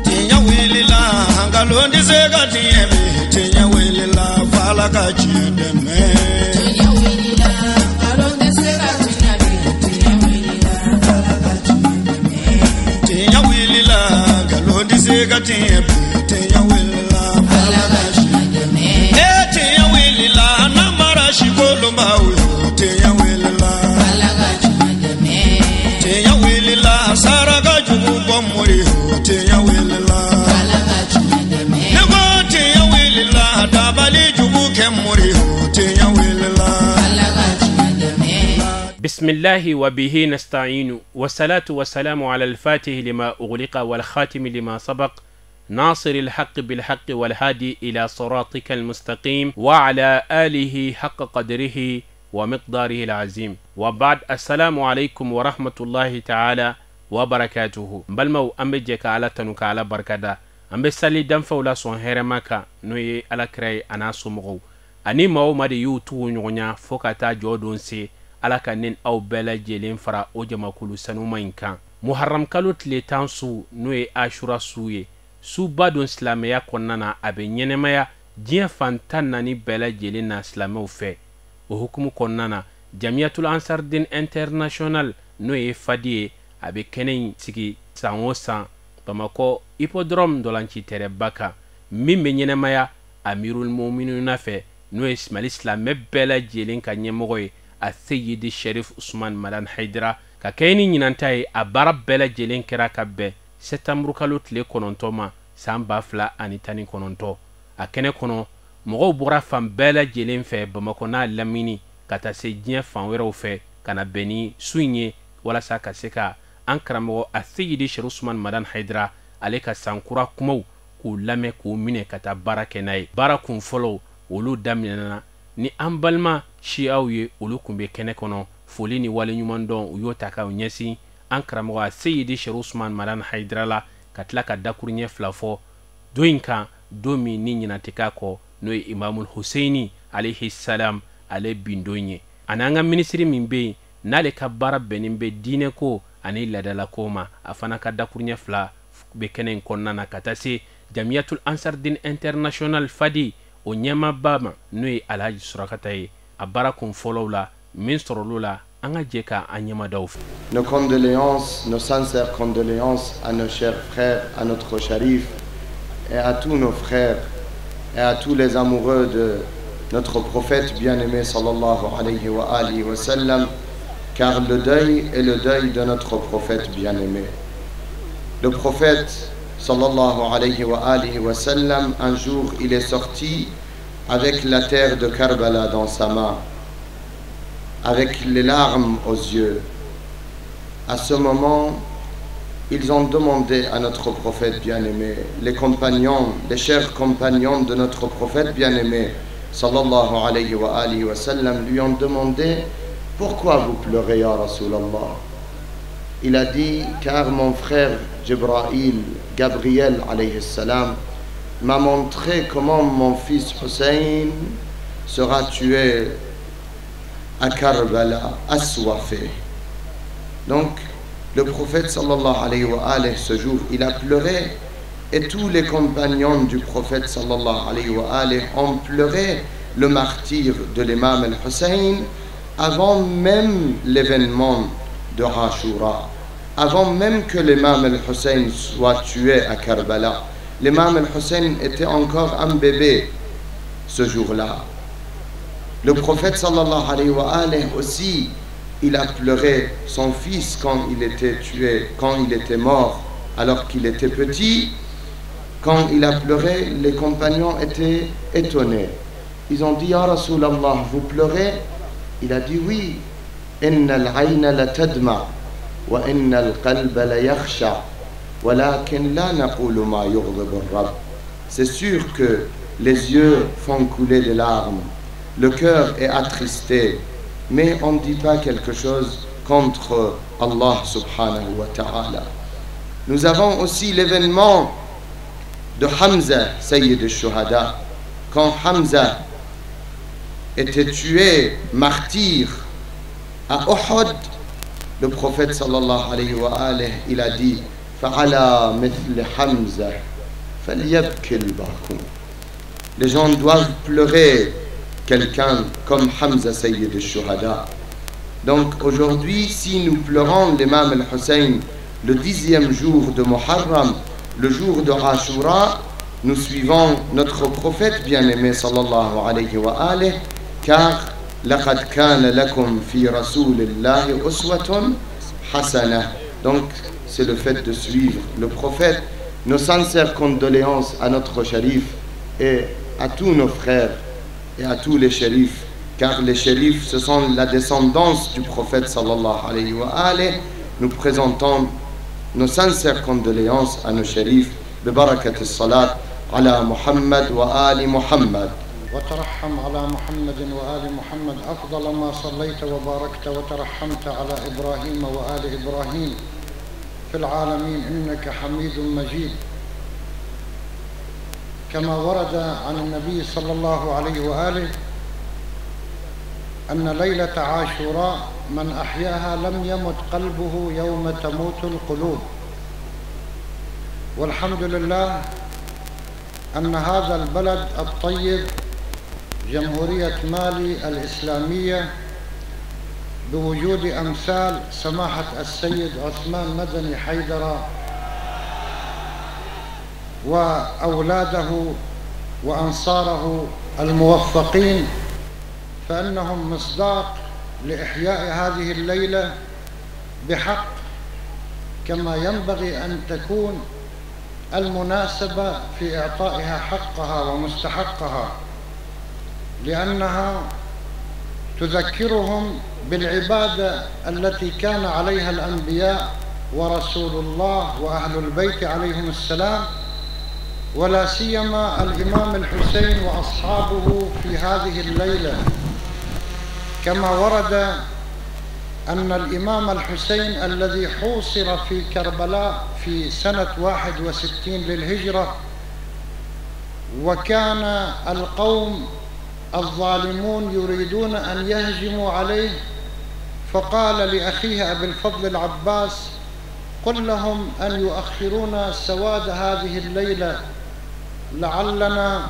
Tiɲɛ wulila, nkalon tɛ se ka tiɲɛ bi. Tiɲɛ wulila, f'Ala ka tiɲɛ dɛmɛ. Tiɲɛ wulila, nkalon tɛ se ka tiɲɛ bi. Tiɲɛ wulila, f'Ala ka tiɲɛ dɛmɛ. Tiɲɛ wulila, nkalon tɛ se ka tiɲɛ bi. Tiɲɛ wulila, f'Ala ka tiɲɛ dɛmɛ. E tiɲɛ wulila, namara si kolonbaw yo. Tiɲɛ wulila, f'Ala ka tiɲɛ dɛmɛ. Tiɲɛ wulila, saraka jugu bɔ mori yo. Tiɲɛ wulila, f'Ala ka tiɲɛ dɛmɛ. Ne ko tiɲɛ wulila, dabali jugu kɛ mori yo. Tiɲɛ wulila, f'Ala ka tiɲɛ dɛmɛ. بسم الله وبه نستعين، والصلاة والسلام على الفاتح لما أغلق والخاتم لما سبق، ناصر الحق بالحق والهادي إلى صراطك المستقيم، وعلى آله حق قدره ومقداره العظيم. وبعد، السلام عليكم ورحمة الله تعالى وبركاته. N balimaw, an bɛ jɛ ka Ala tanu, ka Ala barikada. An bɛ sali danfɛnw la sɔn hɛrɛma kan, n'o ye Ala kira ye, a n'a somɔgɔw ani maa o maa de y'u tugu ɲɔgɔn ɲa fo ka taa jɔ don se. Ala ka ne aw bɛɛ lajɛlen fara o jamakulu sanuma in kan. Muharram kalo tile 10 su, n'o ye Ashura su ye, suba don silamɛya kɔnɔna na, a bɛ ɲɛnɛmaya diɲɛ fan 14 bɛɛ lajɛlen na silamɛw fɛ. O hukumu kɔnɔna na, Jamiyatul Ansardin International, n'o ye Fadi ye, a bɛ kɛnɛ in sigi san o san Bamakɔ Hippodrome ntolanci tɛrɛba kan, min bɛ ɲɛnɛmaya Amirul Muminuna fɛ, n'o ye Mali silamɛ bɛɛ lajɛlen ka ɲɛmɔgɔ ye, a Seyidi Sherif Usman Madan Haidara. Ka kɛɲɛ ni ɲinanta ye, a baara bɛɛ lajɛlen kɛra ka bɛn sɛtanburu kalo tile 9 ma san 2019. A kɛnɛ kɔnɔ, mɔgɔw bɔra fan bɛɛ lajɛlen fɛ Bamakɔ n'a lamini, ka taa se diɲɛ fan wɛrɛw fɛ, ka na bɛn ni su in ye, walasa ka se ka an karamɔgɔ a Seyidi Sherif Usman Madan Haidara ale ka sankura kumaw k'u lamɛn, k'u minɛ ka taa baara kɛ n'a ye. Baara kun fɔlɔw olu daminɛna ni an balima siyaw ye, olu kun bɛ kɛnɛ kɔnɔ. Foli ni waleɲuman dɔn, u y'o ta k'u ɲɛsin an karamɔgɔ a Seyidi Sherif Usman Madan Haidara la, ka tila ka dakuruɲɛ fila fɔ don in kan, don min ni ɲinan tɛ k'a kɔ, n'o ye Imamul Husseini alayhi salam ale bindon ye. Ani an ka minisiri min bɛ yen n'ale ka baara bɛnnen bɛ diinɛko ani laadalako ma, a fana ka dakuruɲɛ fila bɛ kɛnɛ in kɔnɔna na, ka taa se Jamiyatul Ansardin International Fadi o ɲɛmaaba ma, n'o ye Alhaji Surakata ye. A baara kun fɔlɔw la min sɔrɔlo la, an ka jɛ ka an ɲɛmadaw fɛ. Nos condoléances, nos sincères condoléances à nos chers frères, à notre Sharif et à tous nos frères et à tous les amoureux de notre prophète bien-aimé صلى الله عليه وآله وسلم, car le deuil est le deuil de notre prophète bien-aimé. Le prophète صلى الله عليه وآله وسلم, un jour, il est sorti avec la terre de Karbala dans sa main, avec les larmes aux yeux. À ce moment, ils ont demandé à notre prophète bien-aimé, les compagnons, les chers compagnons de notre prophète bien-aimé, صلى الله عليه وآله وسلم, lui ont demandé: «Pourquoi vous pleurez, يا رسول الله?» Il a dit: «Car mon frère Jibraïl, Gabriel عليه السلام, m'a montré comment mon fils Hussein sera tué à Karbala, assoiffé.» Donc, le prophète صلى الله عليه وآله, ce jour, il a pleuré et tous les compagnons du prophète صلى الله عليه وآله ont pleuré le martyre de l'imam al-Hussein avant même l'événement de Ashura, avant même que l'imam al-Hussein soit tué à Karbala. L'imam al-Hussein était encore un bébé ce jour-là. Le prophète صلى الله عليه وآله aussi, il a pleuré son fils quand il était tué, quand il était mort, alors qu'il était petit. Quand il a pleuré, les compagnons étaient étonnés. Ils ont dit: «يا رسول الله, vous pleurez?» Il a dit: «Oui. إن العين لتدمع وإن القلب ليخشع ولكن لا نقول ما يغضب الرب.» C'est sûr que les yeux font couler des larmes, le cœur est attristé, mais on ne dit pas quelque chose contre Allah سبحانه وتعالى. Nous avons aussi l'événement de Hamza, سيد الشهداء. Quand Hamza était tué, martyr, à Uhud, Le prophète صلى الله عليه وآله, il a dit: فعلى مثل حمزة فليبكي الباكون. Les gens doivent pleurer quelqu'un comme Hamza سيد الشهداء. Donc aujourd'hui, si nous pleurons l'imam al-Hussein le 10e jour de Muharram, le jour de Ashura, nous suivons notre prophète bien-aimé صلى الله عليه وآله, car لقد كان لكم في رسول الله أسوة حسنة. Donc c'est le fait de suivre le prophète. Nos sincères condoléances à notre chérif et à tous nos frères et à tous les chérifs, car les chérifs, ce sont la descendance du prophète صلى الله عليه وآله. Nous présentons nos sincères condoléances à nos chérifs ببركة الصلاة على محمد وآل محمد. وترحم على محمد وآل محمد أفضل ما صليت وباركت وترحمت على إبراهيم وآل إبراهيم في العالمين إنك حميد مجيد. كما ورد عن النبي صلى الله عليه وآله أن ليلة عاشوراء من أحياها لم يمت قلبه يوم تموت القلوب. والحمد لله أن هذا البلد الطيب جمهورية مالي الإسلامية بوجود أمثال سماحة السيد عثمان مدني حيدرة وأولاده وأنصاره الموفقين، فإنهم مصداق لإحياء هذه الليلة بحق كما ينبغي أن تكون المناسبة في إعطائها حقها ومستحقها، لأنها تذكرهم بالعبادة التي كان عليها الأنبياء ورسول الله وأهل البيت عليهم السلام، ولا سيما الإمام الحسين وأصحابه في هذه الليلة. كما ورد أن الإمام الحسين الذي حوصر في كربلاء في سنة 61 للهجرة، وكان القوم الظالمون يريدون أن يهجموا عليه، فقال لأخيه أبي الفضل العباس: قل لهم أن يؤخرون سواد هذه الليلة لعلنا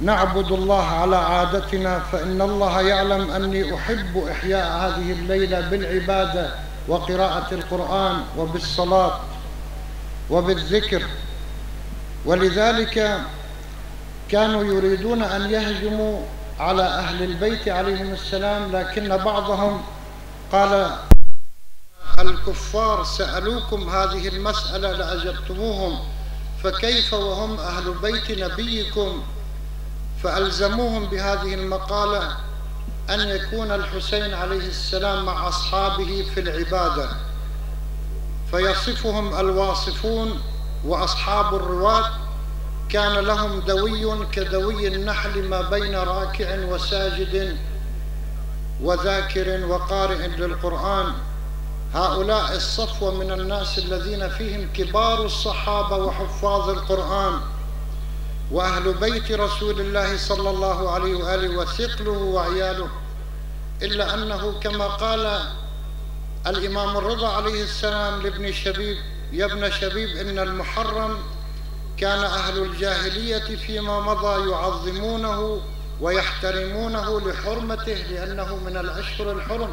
نعبد الله على عادتنا، فإن الله يعلم أني أحب إحياء هذه الليلة بالعبادة وقراءة القرآن وبالصلاة وبالذكر. ولذلك كانوا يريدون أن يهجموا على أهل البيت عليهم السلام، لكن بعضهم قال: الكفار سألوكم هذه المسألة لأجبتموهم، فكيف وهم أهل بيت نبيكم؟ فألزموهم بهذه المقالة أن يكون الحسين عليه السلام مع أصحابه في العبادة. فيصفهم الواصفون وأصحاب الرواة: كان لهم دوي كدوي النحل ما بين راكع وساجد وذاكر وقارئ للقرآن. هؤلاء الصفوة من الناس الذين فيهم كبار الصحابة وحفاظ القرآن وأهل بيت رسول الله صلى الله عليه وآله وثقله وعياله. إلا أنه كما قال الإمام الرضا عليه السلام لابن شبيب: يا ابن شبيب، إن المحرم كان أهل الجاهلية فيما مضى يعظمونه ويحترمونه لحرمته، لأنه من الأشهر الحرم،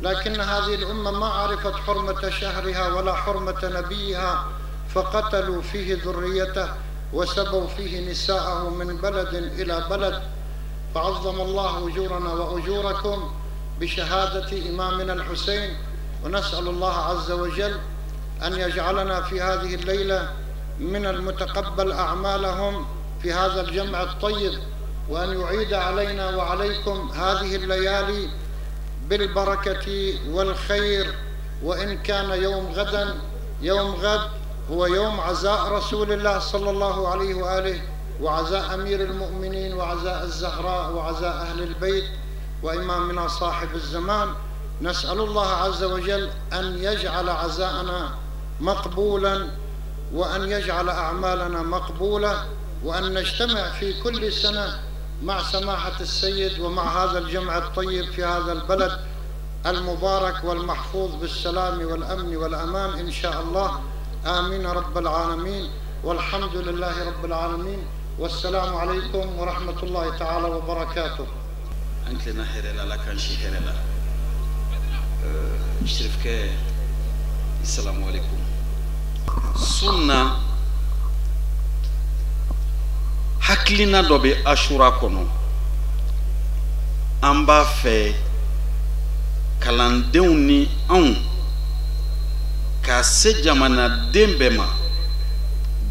لكن هذه الأمة ما عرفت حرمة شهرها ولا حرمة نبيها، فقتلوا فيه ذريته وسبوا فيه نساءه من بلد إلى بلد. فعظم الله أجورنا وأجوركم بشهادة إمامنا الحسين، ونسأل الله عز وجل أن يجعلنا في هذه الليلة من المتقبل أعمالهم في هذا الجمع الطيب، وأن يعيد علينا وعليكم هذه الليالي بالبركة والخير. وإن كان يوم غدا، يوم غد هو يوم عزاء رسول الله صلى الله عليه وآله، وعزاء أمير المؤمنين، وعزاء الزهراء، وعزاء أهل البيت، وإمامنا صاحب الزمان. نسأل الله عز وجل أن يجعل عزاءنا مقبولا، وأن يجعل أعمالنا مقبولة، وأن نجتمع في كل سنة مع سماحة السيد ومع هذا الجمع الطيب في هذا البلد المبارك والمحفوظ بالسلام والأمن والأمان إن شاء الله. آمين رب العالمين، والحمد لله رب العالمين، والسلام عليكم ورحمة الله تعالى وبركاته. أنت لنا هرلا لا كان شي هرلا شرفك. السلام عليكم. سنة hakilina dɔ bɛ Ashura kɔnɔ, an b'a fɛ kalandenw ni anw ka se jamanaden bɛɛ ma,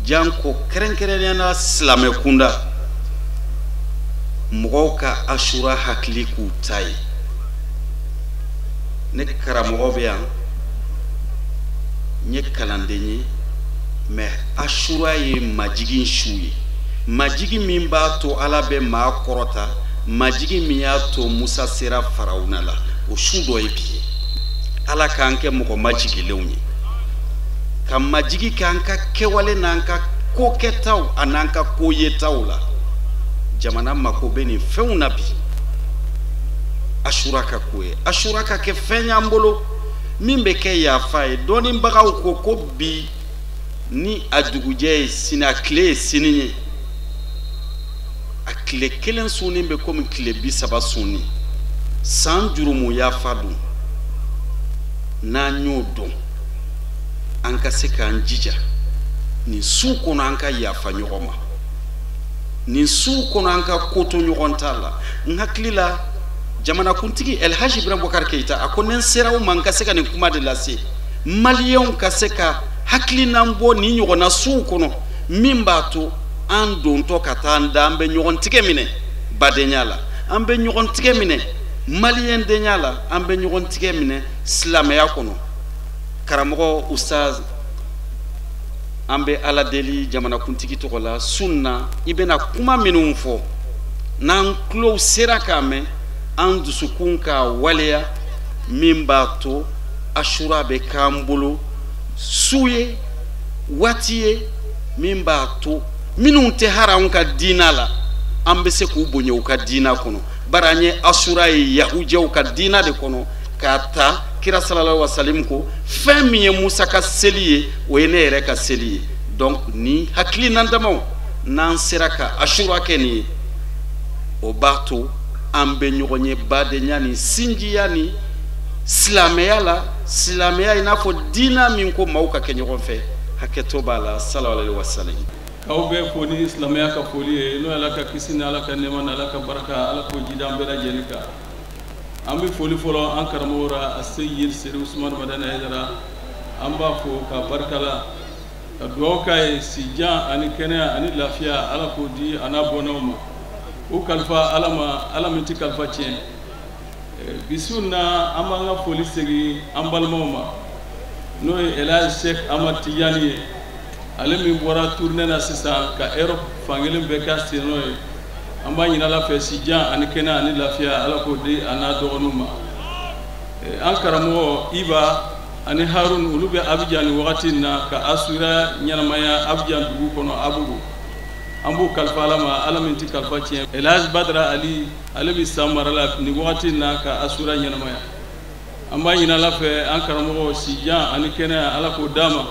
janko kɛrɛnkɛrɛnnenya la silamɛ kunda, mɔgɔw ka Ashura hakili k'u ta ye. Ne karamɔgɔ bɛ yan, n ye kalanden ye, mɛ Ashura ye majigin su ye, majigi min b'a to Ala bɛ maa kɔrɔta, majigi min y'a to Musa sera Farawuna la, o su dɔ ye bi ye. Ala k'an kɛ mɔgɔ majigilenw ye, ka majigi k'an ka kɛwale n'an ka ko kɛtaw an'an ka ko yetaw la. Jamana mako bɛ nin fɛnw na bi. Ashura ka ko ye, Ashura ka kɛ fɛn y'an bolo min bɛ kɛ yafa ye. Dɔnnibagaw ko ko bi ni a dugujɛ ye sini, a tile ye sini ye, a tile kelen sunni bɛ komi tile 30 sunni. San jurumu yafa don, n'an y'o dɔn, an ka se k'an jija nin su kɔnɔ an ka yafa ɲɔgɔn ma, nin su kɔnɔ an ka ko to ɲɔgɔn ta la. N hakili la jamanakuntigi El Hadji Ibrahim Boubacar Keïta a ko ni n sera aw ma, n ka se ka nin kuma de lase maliyɛnw ka se ka hakilina bɔ nin ɲɔgɔnna suw kɔnɔ, min b'a to an dontɔ ka taa an da, an bɛ ɲɔgɔn tigɛ minɛ badenya la, an bɛ ɲɔgɔn tigɛ minɛ maliyɛndenya la, an bɛ ɲɔgɔn tigɛ minɛ silamɛya kɔnɔ. Karamɔgɔ Ustaz, an bɛ Ala deli jamanakuntigi tɔgɔ la, sun na i bɛna kuma minnu fɔ, n'an tulow sera k'a mɛn, an dusukun k'a waleya, min b'a to Ashura bɛ k'an bolo su ye, waati ye min b'a to minnu tɛ hali anw ka diina la, an bɛ se k'u bonya u ka diina kɔnɔ. Bari an ye Ashura ye yahujɛw ka diina de kɔnɔ, k'a ta kira sallallahu alaihi wasallam ko fɛn min ye Musa ka seli ye, o ye ne yɛrɛ ka seli ye. Donc ni hakilina damaw n'an sera ka Ashura kɛ nin ye, o b'a to an bɛ ɲɔgɔn ye badenya ni sinjiya ni silamɛya la. Silamɛya i n'a fɔ diina min ko maaw ka kɛ ɲɔgɔn fɛ, hakɛto b'a la. Sallallahu alaihi wasallam. K'aw bɛɛ fo ni silamɛya ka foli ye, n'o ye Ala ka kisi ni Ala ka nɛɛma ni Ala ka barika, Ala k'o jidi an bɛɛ lajɛlen kan. An bɛ foli fɔlɔ an karamɔgɔ la, Aseyid Seri Usumani Madani Hayidara, an b'a fo ka barika la, ka dugawu k'a ye sijan ani kɛnɛya ani lafiya, Ala k'o di a n'a bɔnnaw ma. O kalifa Ala ma, Ala min tɛ kalifa tiɲɛ. Bi su in na, an b'an ka foli segin an balimaw ma, n'o ye El Hadji Cheikh Ahmad Tidiane ye, ale min bɔra tournée na sisan ka Europe fankelen bɛɛ k'a sennɔ ye. An b'a ɲini Ala fɛ sijan ani kɛnɛya ani lafiya, Ala k'o di a n'a dɔgɔninw ma. An karamɔgɔ Iba ani Harun, olu bɛ Abidjan nin wagati in na ka Ashura ɲɛnamaya Abidjan dugu kɔnɔ Abobo. An b'o kalifa Ala ma, Ala min tɛ kalifa tiɲɛ. El Hadji Badara Ali, ale bɛ San mara la nin wagati in na ka Ashura ɲɛnamaya. An b'a ɲini Ala fɛ an karamɔgɔ sijan ani kɛnɛya, Ala k'o d'a ma.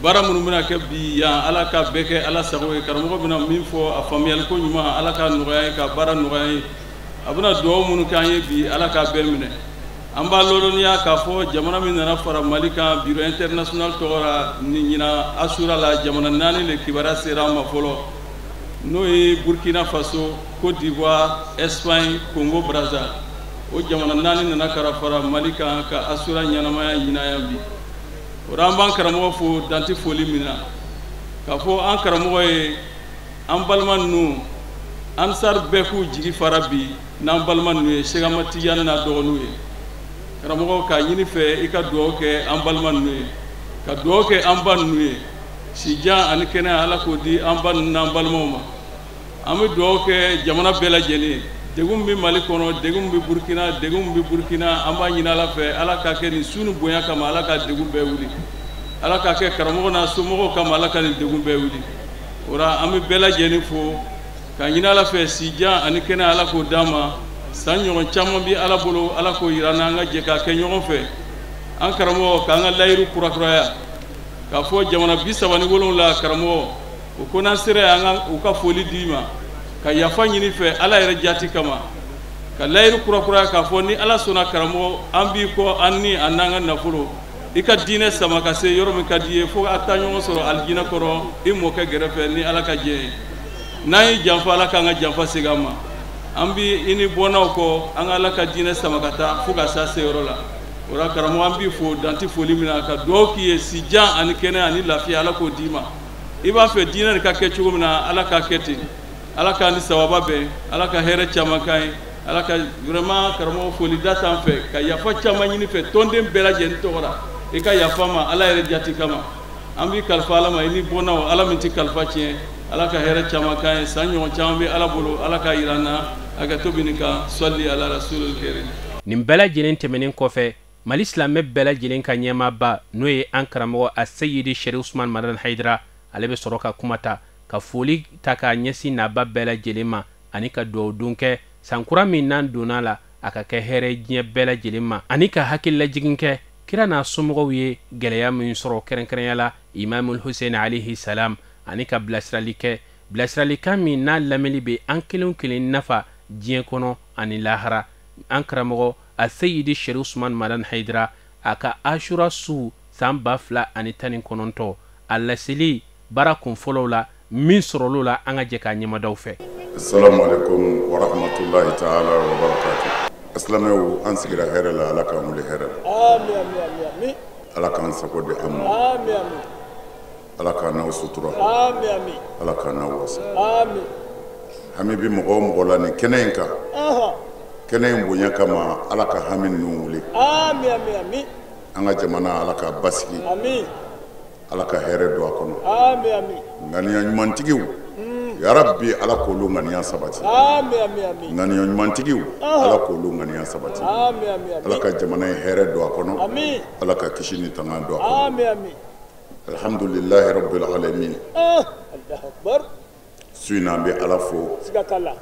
Baara minnu bɛna kɛ bi yan, Ala ka bɛɛ kɛ Ala sago ye. Karamɔgɔ bɛna min fɔ a faamuyaliko ɲuman, Ala ka nɔgɔya ye, ka baara nɔgɔya ye. A bɛna dugawu minnu k'an ye bi, Ala k'a bɛɛ minɛ. An b'a lɔdɔnniya k'a fɔ jamana min nana fara Mali kan bureau international tɔgɔ la nin ɲina Ashura la, jamana 4 de kibaruya sera an ma fɔlɔ, n'o ye Burkina Faso, Côte d'Ivoire, Espagne, Congo Brazza. O jamana 4 nana ka fara Mali kan ka Ashura ɲɛnamaya ɲina yan bi. O la an b'an karamɔgɔ fo danti foli min na, k'a fɔ an karamɔgɔ ye, an balima ninnu, Ansar bɛɛ k'u jigi fara bi n'an balima ninnu ye, Cheikh Ahmad Tidiane n'a dɔgɔninw ye. Karamɔgɔ, k'a ɲini fɛ i ka dugawu kɛ an balima ninnu ye, ka dugawu kɛ an ba ninnu ye, sijan ani kɛnɛya, Ala k'o di an ba ninnu n'an balimaw ma. An bɛ dugawu kɛ jamana bɛɛ lajɛlen ye. Degun bɛ Mali kɔnɔ, degun bɛ Burkina, degun bɛ Burkina, an b'a ɲini Ala fɛ, Ala k'a kɛ nin su ni bonya kama, Ala ka degun bɛɛ wuli. Ala k'a kɛ karamɔgɔ n'a somɔgɔw kama, Ala ka nin degun bɛɛ wuli. O la an bɛ bɛɛ lajɛlen fo, k'a ɲini Ala fɛ sijan ani kɛnɛya, Ala k'o d'an ma. San ɲɔgɔn caman bi Ala bolo, Ala k'o yira an na, an ka jɛ k'a kɛ ɲɔgɔn fɛ. An karamɔgɔ k'an ka layiru kurakuraya k'a fɔ jamana 37 karamɔgɔ o ko n'an sera yan, an ka u ka foli d'i ma ka yafa ɲini fɛ Ala yɛrɛ jati kama, ka layiru kurakuraya k'a fɔ ni Ala sɔnna karamɔgɔ an b'i kɔ, an ni an n'an ka nafolo, i ka diinɛ sama ka se yɔrɔ min ka di i ye, fo a taa ɲɔgɔn sɔrɔ alijinɛ kɔrɔ i mɔkɛ gɛrɛfɛ ni Ala ka diɲɛ ye. N'an ye janfa, Ala k'an ka janfa segin an ma. An bi i ni bɔnnaw kɔ, an ka Ala ka diinɛ sama ka taa fo ka s'a seyɔrɔ la. O la karamɔgɔ an b'i fo danti foli min na, ka dugawu k'i ye si jan ani kɛnɛ ani lafiya, Ala k'o d'i ma. I b'a fɛ diinɛ nin ka kɛ cogo min na, Ala k'a kɛ ten. Ala k'an ni sawaba bɛn, Ala ka hɛrɛ caman k'an ye. Ala ka vraiment karamɔgɔ foli da t'an fɛ ka yafa caman ɲini fɛ tɔnden bɛɛ lajɛlen tɔgɔ la, i ka yafa ma Ala yɛrɛ jati kama. An b'i kalifa Ala ma, i ni bɔnnaw, Ala min tɛ kalifa tiɲɛ, Ala ka hɛrɛ caman k'an ye. San ɲɔgɔn caman bɛ Ala bolo, Ala k'a yira an na. A ka to bini kan sɔli ala rasulil karim. Nin bɛɛ lajɛlen tɛmɛnen kɔfɛ, Mali silamɛ bɛɛ lajɛlen ka ɲɛmaaba, n'o ye an karamɔgɔ Aseyidi Sɛri Usman Madani Hayidara, ale bɛ sɔrɔ ka kuma ta ka foli ta k'a ɲɛsin naba bɛɛ lajɛlen ma, ani ka dugawu don kɛ sankura min n'an donna la, a ka kɛ hɛrɛ diɲɛ bɛɛ lajɛlen ma, ani ka hakililajigin kɛ kira n'a somɔgɔw ye gɛlɛya min sɔrɔ, kɛrɛnkɛrɛnya la Imamul Hussein alayhi salam, ani ka bilasirali kɛ, bilasiralikan min n'a lamɛnni bɛ an kelen o kelen nafa diɲɛ kɔnɔ ani lahara. An karamɔgɔ Aseyidi Sɛri Usman Madani Hayidara a ka Ashura su san 2019 a laseli baara kun fɔlɔw la min sɔrɔl'o la, an ka jɛ k'a ɲɛmadaw fɛ. Assalamu alaikum wa rahmatullahi ta'ala wa barakatuh. Asilamɛw, an sigira hɛrɛ la, Ala k'an wuli hɛrɛ la. Amin, amin, amin. Ala k'an sago di an ma. Amin, amin. Ala k'an n'aw sutura. Amin, amin. Ala k'an n'aw wasa. Amin. Hami bi mɔgɔ o mɔgɔ la nin kɛnɛ in kan, kɛnɛ in bonya kama, Ala ka hami ninnu wuli. Amin, amin, amin. An ka jamana, Ala k'a basigi. Amin. Ala ka hɛrɛ don a kɔnɔ. Amin, amin. Ŋaniya ɲumantigiw, ya Rabbi, Ala k'olu ŋaniya sabati. Amin, amin, amin. Ŋaniya ɲumantigiw, Ala k'olu ŋaniya sabati. Amin, amin, amin. Ala ka jamana in hɛrɛ don a kɔnɔ. Amin. Ala ka kisi ni tanga don a kɔnɔ. Amin, amin. Alhamdulillahi rabbil alamin. Allahu akbar. Su in na an bɛ Ala fo. Siga t'a la.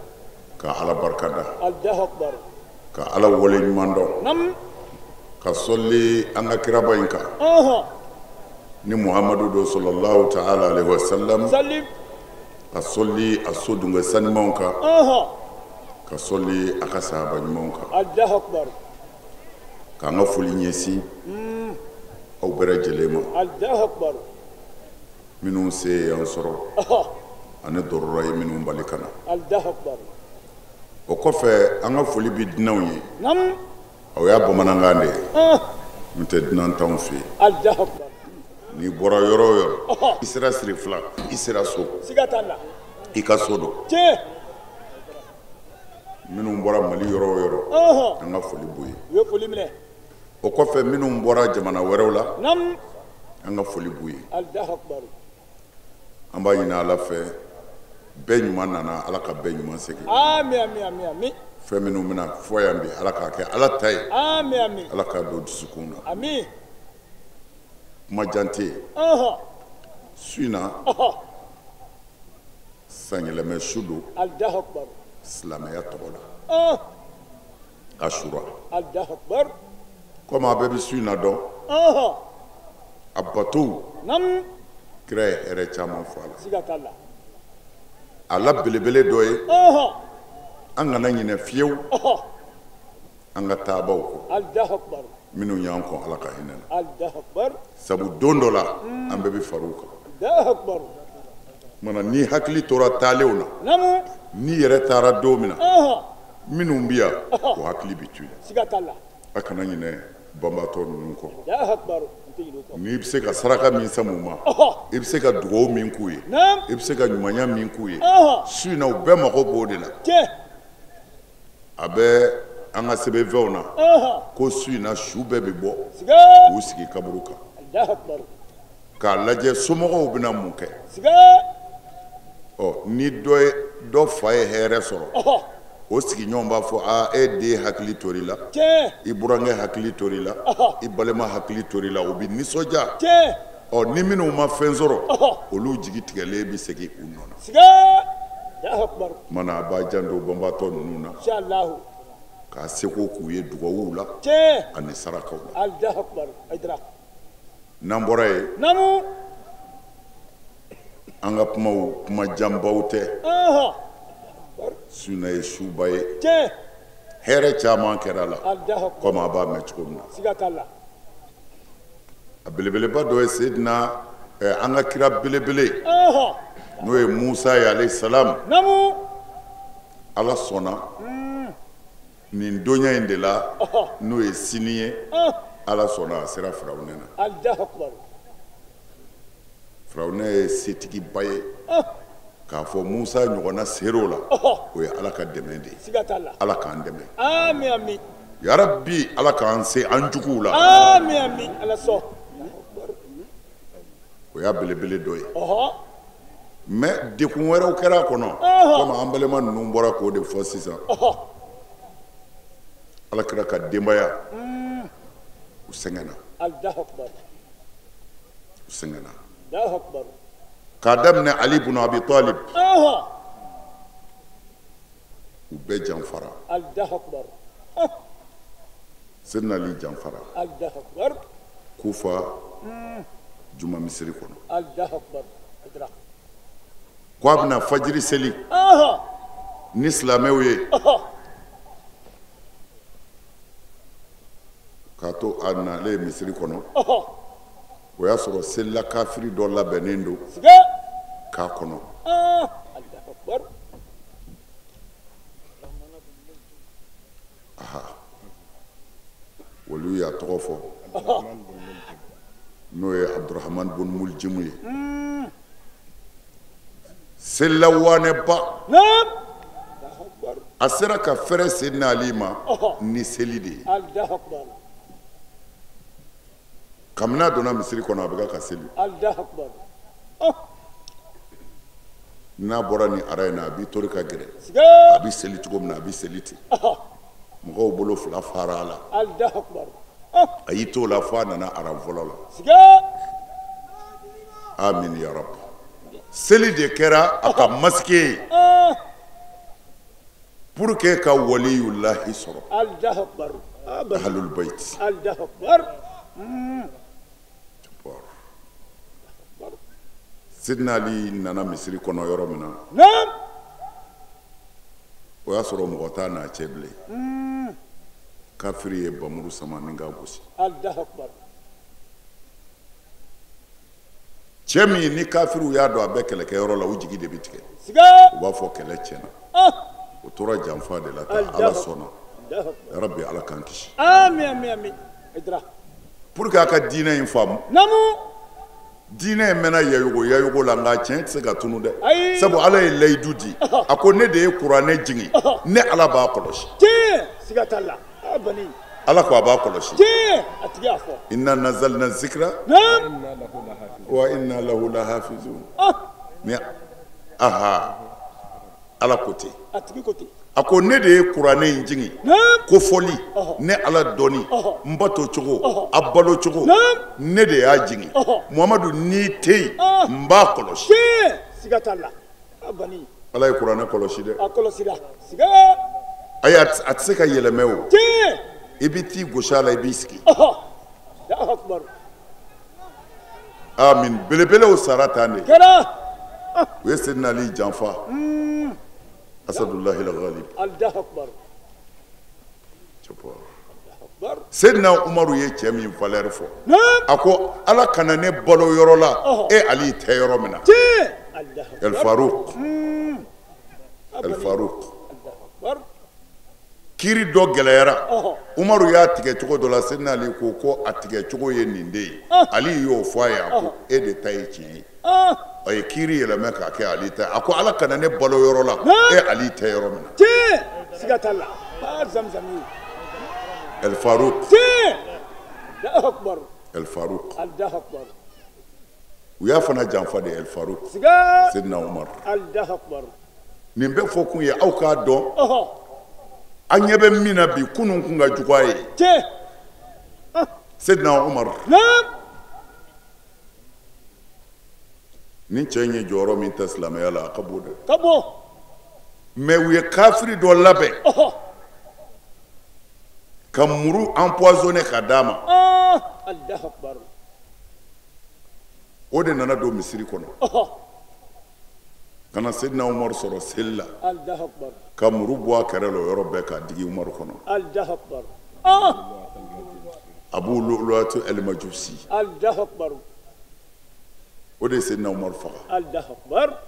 Ka Ala barika da. Allahu akbar. Ka Ala wale ɲuman dɔn. Nam. Ka sɔli an ka kiraba in kan. Ni Muhammadu do sallallahu ta'ala alaihi wa sallam. Salim. Ka sɔli a so dungɛ sanimanw kan. Ka sɔli a ka sahaba ɲumanw kan. Allahu akbar. K'an ka foli ɲɛsin aw bɛɛ lajɛlen ma. Allahu akbar. Minnu se y'an sɔrɔ. Ani dɔrɔra ye minnu bali ka na. Allahu akbar. O kɔfɛ, an ka foli bi dunanw ye. Nam. O y'a bamanankan de ye. N tɛ dunan t'anw fɛ yen. Allahu akbar. N'i bɔra yɔrɔ o yɔrɔ, i sera Sirifila, i sera so. Siga t'a la. I ka so don. Tiɲɛ. Minnu bɔra Mali yɔrɔ o yɔrɔ, an ka foli b'u ye. U ye foli minɛ. O kɔfɛ, minnu bɔra jamana wɛrɛw la, Nam. an ka foli b'u ye. Allahu akbar. An b'a ɲini Ala fɛ, bɛɛ ɲuman nana, Ala ka bɛɛ ɲuman segin. Amin, amin, amin, amin. Fɛn minnu bɛna fɔ yan bi, Ala k'a kɛ Ala ta ye. Amin, amin. Ala k'a don dusukun na. Amin. Kuma jan tɛ yen. Su in na, sanyɛlɛmɛ su don. Allahu akbar. Silamɛya tɔgɔ la. Ashura. Allahu akbar. Komi a bɛɛ bɛ su in na dɔn. A batow. Nam. Kira ye hɛrɛ caman fɔ a la. Siga t'a la. A la belebele dɔ ye. An kana ɲinɛ fiyewu. An ka taabaw kɔ. Allahu akbar. Minnu y'an kɔn, Ala ka hinɛ na. Allahu akbar. Sabu don dɔ la, an bɛɛ bɛ far'u kan. Allahu akbar. Mana ni hakili tora taalenw na. Namu. N'i yɛrɛ taara don min na, minnu bɛ yan, o hakili bɛ to yen. Siga t'a la. A kana ɲinɛ banbaatɔ ninnu kɔ. Allahu akbar. N'i bɛ se ka saraka min sama u ma, i bɛ se ka dugawu min k'u ye, i bɛ se ka ɲumanya min k'u ye, su in na u bɛɛ mago b'o de la. A bɛ an ka sɛbɛnfɛnw na ko su in na su bɛɛ bɛ bɔ k'u sigi kaburu kan k'a lajɛ somɔgɔw bɛna mun kɛ. Ɔ ni dɔ fa ye hɛrɛ sɔrɔ, o sigiɲɔgɔn b'a fɔ aa e den hakili tor'i la, i burankɛ hakili tor'i la, i balima hakili tor'i la, o bɛ nisɔndiya. Ɔ ni minnu ma fɛn sɔrɔ, olu jigi tigɛlen bɛ segin u nɔ na. Mana a b'a janto banbaatɔ ninnu na. K'a seko k'u ye dugawuw la ani sarakaw la. Allahu akbar Haidara. N'an bɔra yen. Naamu. An ka kumaw kuma janbaw tɛ. Su in na ye suba ye. Hɛrɛ caman kɛra la. Komi a b'a mɛn cogo min na. Siga t'a la. A belebeleba dɔ ye Seydina an ka kira belebele. N'o ye Musa ye alayhi salam. Naamu. Ala sɔnna. Nin donya in de la n'o ye sini ye. Ala sɔnna a sera Firawunɛ na. Allahu akbar. Firawunɛ ye setigiba ye. K'a fɔ Musa ɲɔgɔnna ser'o la. O ye Ala ka dɛmɛ de ye. Siga t'a la. Ala k'an dɛmɛ. Ami ami. Yarabi Ala k'an se an juguw la. Ami ami Ala sɔn. O y'a belebele dɔ ye. Mais dekun wɛrɛw kɛra a kɔnɔ. Komi an balima ninnu bɔra k'o de fɔ sisan. Ala kira ka denbaya. U sɛgɛnna. Allahu akbar. U sɛgɛnna. Allahu akbar. K'a daminɛ Ali ibn Abi Talib. U bɛɛ janfara. Allahu akbar. Seydina Ali janfara. Allahu akbar. Kufa juma misiri kɔnɔ. Allahu akbar. Ko a bɛna fajiri seli. Ni silamɛw ye. K'a to a nalen misiri kɔnɔ. O y'a sɔrɔ selila kafiri dɔ labɛnnen don k'a kɔnɔ. Aha. Olu y'a tɔgɔ fɔ. N'o ye Abdurahman bun Muljimu ye. Selila wanɛba. A sera ka fɛrɛ Seydina Ali ma ni seli de ye. Kabini a donna misiri kɔnɔ a bɛ ka seli. N'a bɔra nin ara in na a b'i tori ka gɛrɛ. A bɛ seli cogo min na a bɛ seli ten. Mɔgɔw bolo fila fara a la. A y'i t'o la fo a nana aran fɔlɔ la. Amin ya Rabi. Seli de kɛra a ka masque ye. Pour que ka waliyulahi sɔrɔ. Ahlul bayt. Sidina Ali nana misiri kɔnɔ yɔrɔ min na. O y'a sɔrɔ mɔgɔ t'a n'a cɛ bilen. Kafiri ye bamuru sama ni k'a gosi. Cɛ min ni kafiriw y'a dɔn a bɛ kɛlɛkɛyɔrɔ la u jigi de bɛ tigɛ. U b'a fɔ kɛlɛ tiɲɛna. O tora janfa de la tan Ala sɔnna. Yarabi Ala k'an kisi. Ami ami ami. Pour que a ka diinɛ in faamu. Diinɛ in mɛnna yayogo yayogo la nka tiɲɛ tɛ se ka tunu dɛ. Sabu Ala ye layidu di. A ko ne de ye kuranɛ jigin. Ne Ala b'a kɔlɔsi. Siga t'a la. Ala ko a b'a kɔlɔsi. A tigi y'a fɔ. Inna nazalna zikra. Wa inna lahu lahafizun. Ni aha Ala ko ten. A tigi ko ten. A ko ne de ye kuranɛ in jigin. Ko fɔli ne Ala dɔnni n bato cogo a balo cogo ne de y'a jigin. Muhamadu n'i tɛ yen n b'a kɔlɔsi. Siga t'a la. Ala ye kuranɛ kɔlɔsi dɛ. A kɔlɔsira. Siga. Ayi a tɛ se ka yɛlɛmɛ o. I bɛ t'i gosi a la i b'i sigi. Amin belebelew sara tan de. U ye Seydina Ali janfa. Asadullahi al-Ghalib. Seydina Umaru ye cɛ min valeur fɔ. A ko Ala kana ne balo yɔrɔ la e Ali tɛ yɔrɔ min na. El Farouk. El Farouk. Kiri dɔ gɛlɛyara. Umaru y'a tigɛ cogo dɔ la Seydina Ali ko ko a tigɛ cogo ye nin de ye. Ali y'o fɔ a ye a ko e de ta ye tiɲɛ ye. A ye kiri yɛlɛmɛ k'a kɛ Ali ta ye. A ko Ala kana ne balo yɔrɔ la e Ali tɛ yɔrɔ min na. Siga t'a la. El Farouk. El Farouk. U y'a fana janfa de El Farouk. Seydina Umar. Nin bɛɛ fɔ kun ye aw k'a dɔn. An ɲɛ bɛ min na bi kunun kun ka jugu a ye. Seydina Umar. Ni cɛ in ye jɔyɔrɔ min ta silamɛya la a ka bon dɛ. Ka bon. Mais u ye kafiri dɔ labɛn. Ka muru empoisonné ka d'a ma. Allahu akbar. O de nana don misiri kɔnɔ. Ka na Seydina Umaru sɔrɔ seli la. Allahu akbar. Ka muru bɔ a kɛrɛ la o yɔrɔ bɛɛ k'a digi Umaru kɔnɔ. Allahu akbar. Abu Lu'lu'atu al-Majusi. Allahu akbar. O de ye Seydina Umaru faga. Allahu akbar.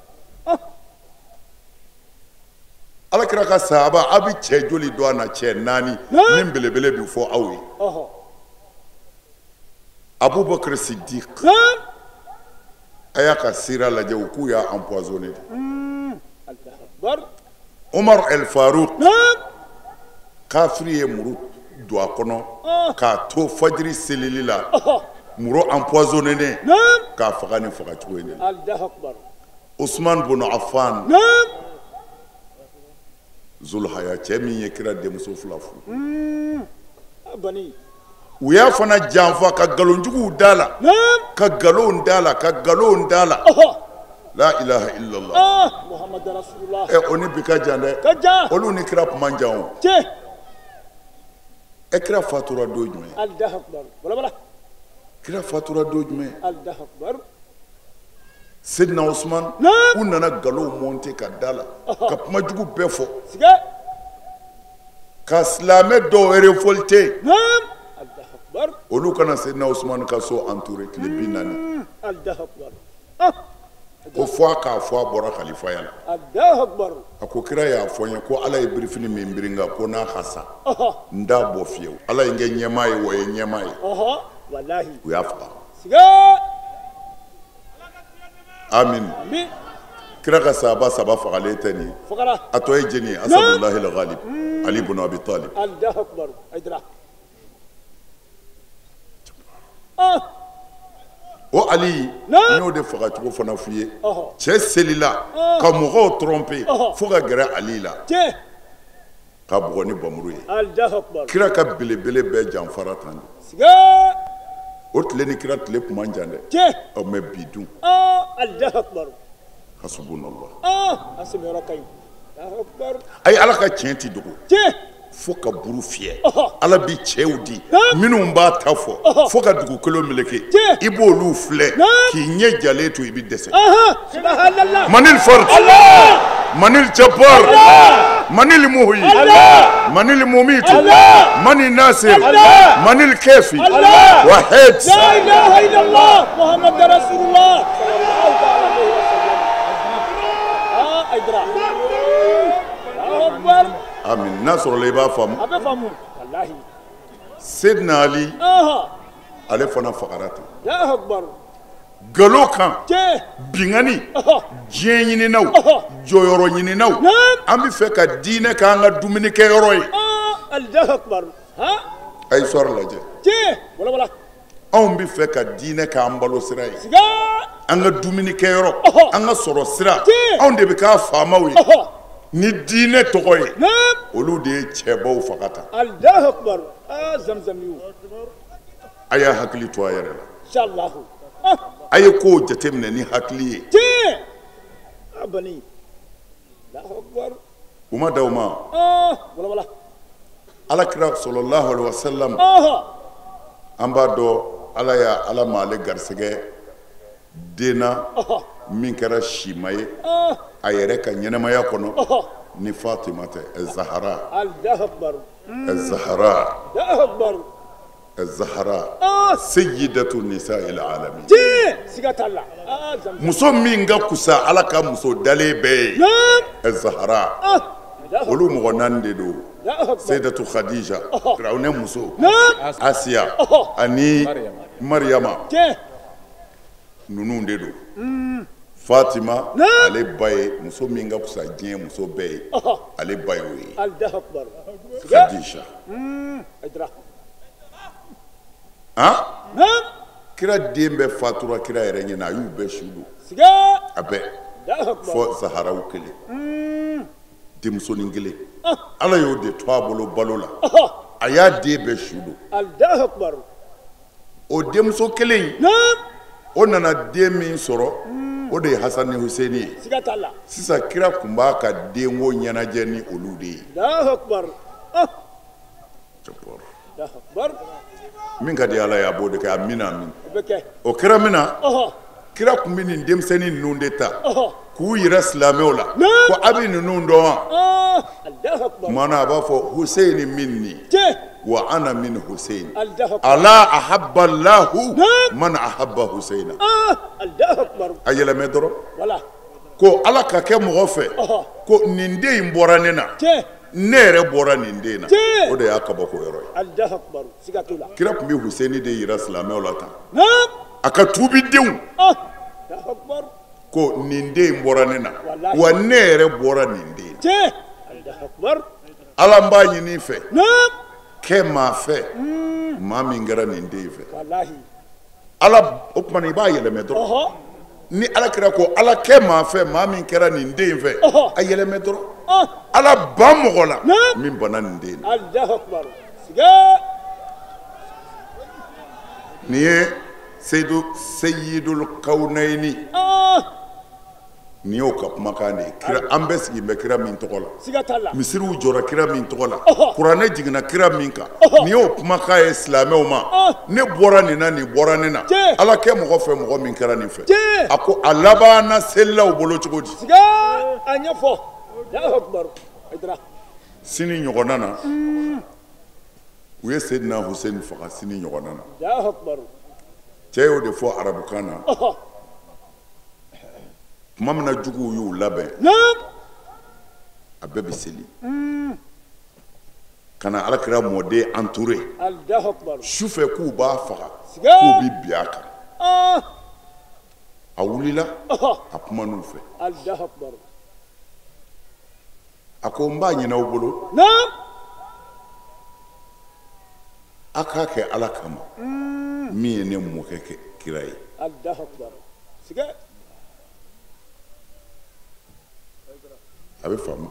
Ala kira ka sahaba a bɛ cɛ joli dɔn a na cɛ naani min belebele bɛ fɔ aw ye. Abubakar Siddiq. A y'a ka sira lajɛ u k'u y'a empoisonné de. Umar El Farouk. Kafiri ye muru don a kɔnɔ k'a to fajiri selili la muru empoisonné ne k'a faga ni fagacogo in de la. Usman bun Affan. Zulhaya cɛ min ye kira denmuso fila furu. U y'a fana janfa ka nkalonjuguw da la. Ka nkalonw da la ka nkalonw da la. La ilaha illallah. Muhammad rasulullah. O ni bi ka jan dɛ. Olu ni kira kun man jan o. Ɛ kira fatura don jumɛn? Allahu akbar. Wala wala. Kira fatura don jumɛn? Allahu akbar. Seydina Ousmane u nana nkalonw monter ka da la ka kuma jugu bɛɛ fɔ. Ka silamɛ dɔw révolter. Olu kana Seydina Ousmane ka so entouré tile 40. Allahu akbar. Ko fɔ a k'a fɔ a bɔra kalifaya la. Allahu akbar. A ko kira y'a fɔ n ye ko Ala ye birifini min biri n kan ko n'a ka sa n t'a bɔ fiyewu. Ala ye n kɛ ɲɛmaa ye wa ye ɲɛmaa ye. Walahi. U y'a faga. Amin. Kira ka sahaba saba fagalen tɛ nin ye. A tɔ ye jɛni ye? Asadullahi al-Ghalib Ali ibn Abi Talib. Allahu akbar. Aydra. O Ali n y'o de fagacogo fana f'i ye. Cɛ selila ka mɔgɔw tromper fo ka gɛrɛ Ali la. Ka bugɔ ni bamuru ye. Allahu akbar. Kira ka belebele bɛɛ janfara tan de. O tile ni kira tile kun man jan dɛ. Ɔ mɛ bi dun. Allahu akbar. Hasubunallah. A sɛmɛyɔrɔ ka ɲi. Allahu akbar. Ayi Ala ka tiɲɛ ti dogo. Fo ka buru fiyɛ. Ala bi cɛw di minnu b'a ta fɔ fo ka dugukolo meleke. I b'olu filɛ k'i ɲɛ jalen to i bɛ dɛsɛ. Subhanallah. Manil fard. Manil jabbar. Manil muhyi. Manil mumit. Manil nasir. Manil kafi. Wahid. La ilaha illallah Muhammad rasulullah sallallahu alaihi wasallam. Aydra. Allahu akbar. Amin. N'a sɔrɔla i b'a faamu. A bɛ faamu. Walahi. Seydina Ali. Ale fana fagara ten. Allahu akbar. Nkalon kan. Bingani. Diɲɛ ɲininaw. Jɔyɔrɔ ɲininaw. An bɛ fɛ ka diinɛ k'an ka dumunikɛyɔrɔ ye. Allahu akbar. A ye histoire lajɛ. Wala wala. Anw bɛ fɛ ka diinɛ k'an balo sira ye. An ka dumunikɛyɔrɔ. An ka sɔrɔ sira. Anw de bɛ k'a faamaw ye. Ni diinɛ tɔgɔ ye. Olu de ye cɛbaw faga tan. Allahu akbar. Zamzamiw. A y'a hakili to a yɛrɛ la. Inshallah. A ye kow jateminɛ ni hakili ye. Bani. Allahu akbar. U ma da u ma. Wala wala. Ala kira sallallahu alaihi wasallam. An b'a dɔn Ala y'a Ala ma ale garisɛgɛ den na min kɛra sima ye a yɛrɛ ka ɲɛnamaya kɔnɔ ni Fatima tɛ. Zahara. Allahu akbar. Zahara. Allahu akbar. Zahara. Sayyidatu nisa'il alamin. Siga t'a la. Muso min ka kusa Ala ka muso dalen bɛɛ ye. Zahara. Olu mɔgɔ naani de don. Sayyidatu Khadija. Firawuna muso. Asiya. Ani Mariyama. Ninnu de don. Fatima ale ba ye muso min ka fisa diɲɛ muso bɛɛ ye ale ba y'o ye. Allahu akbar. Khadija. Han? Kira den bɛɛ fatura kira yɛrɛ ɲɛna a y'u bɛɛ su don. A bɛɛ. Fɔ Zaharaw kelen. Denmusonin kelen. Ala y'o de to a bolo balo la. A y'a den bɛɛ su don. Allahu akbar. O denmuso kelen in. O nana den min sɔrɔ o de ye Hasan ni Huseni ye. Siga t'a la. Sisan kira tun b'a ka denko ɲɛnajɛ ni olu de ye. Allahu akbar. Min ka di Ala ye a b'o de kɛ. Amina amin. O kɛra min na, kira tun bɛ nin denmisɛnnin ninnu de ta k'u yira silamɛw la ko a bɛ ninnu dɔn wa? Tuma na a b'a fɔ Huseyini minni wa ana min Huseyini. Ala ahabba Allahu man ahabba Huseyina. A yɛlɛmɛ dɔrɔn ko Ala ka kɛ mɔgɔ fɛ ko nin den in bɔra ne na, ne yɛrɛ bɔra nin den na. O de y'a kabako yɔrɔ ye. Kira tun bɛ Huseyini de yira silamɛw la tan, a ka tuubi denw ko nin den in bɔra ne na wa ne yɛrɛ bɔra nin den na. Ala n b'a ɲini i fɛ, kɛ maa fɛ maa min kɛra nin den in fɛ. Ala o tuma na i b'a yɛlɛmɛ dɔrɔn. Ni Ala kira ko Ala kɛ maa fɛ maa min kɛra nin den in fɛ, a yɛlɛmɛ dɔrɔn. Ala ban mɔgɔ la min banna nin den na. Nin ye Seyidul Kawunayini, nin y'o ka kumakan de ye. Kira, an bɛɛ sigilen bɛ kira min tɔgɔ la, misiriw jɔra kira min tɔgɔ la, kuranɛ jiginna kira min kan, nin y'o kumakan ye silamɛw ma. Ne bɔra nin na, nin bɔra ne na. Ala kɛ mɔgɔ fɛ mɔgɔ min kɛra nin fɛ. A ko a labanna selilaw bolo cogo di? Sini ɲɔgɔnna na, u ye Seyidina Huseyini faga sini ɲɔgɔnna na. Cɛ y'o de fɔ arabukan na. Tuma min na juguw y'u labɛn, a bɛɛ bɛ seli ka na Ala kira mɔden entouré su fɛ k'u b'a faga, k'u bɛ bin a kan. A wulila, a kuman'u fɛ. A ko n b'a ɲini aw bolo, a k'a kɛ Ala kama min ye ne mɔkɛ kɛ kira ye. A bɛ faamu.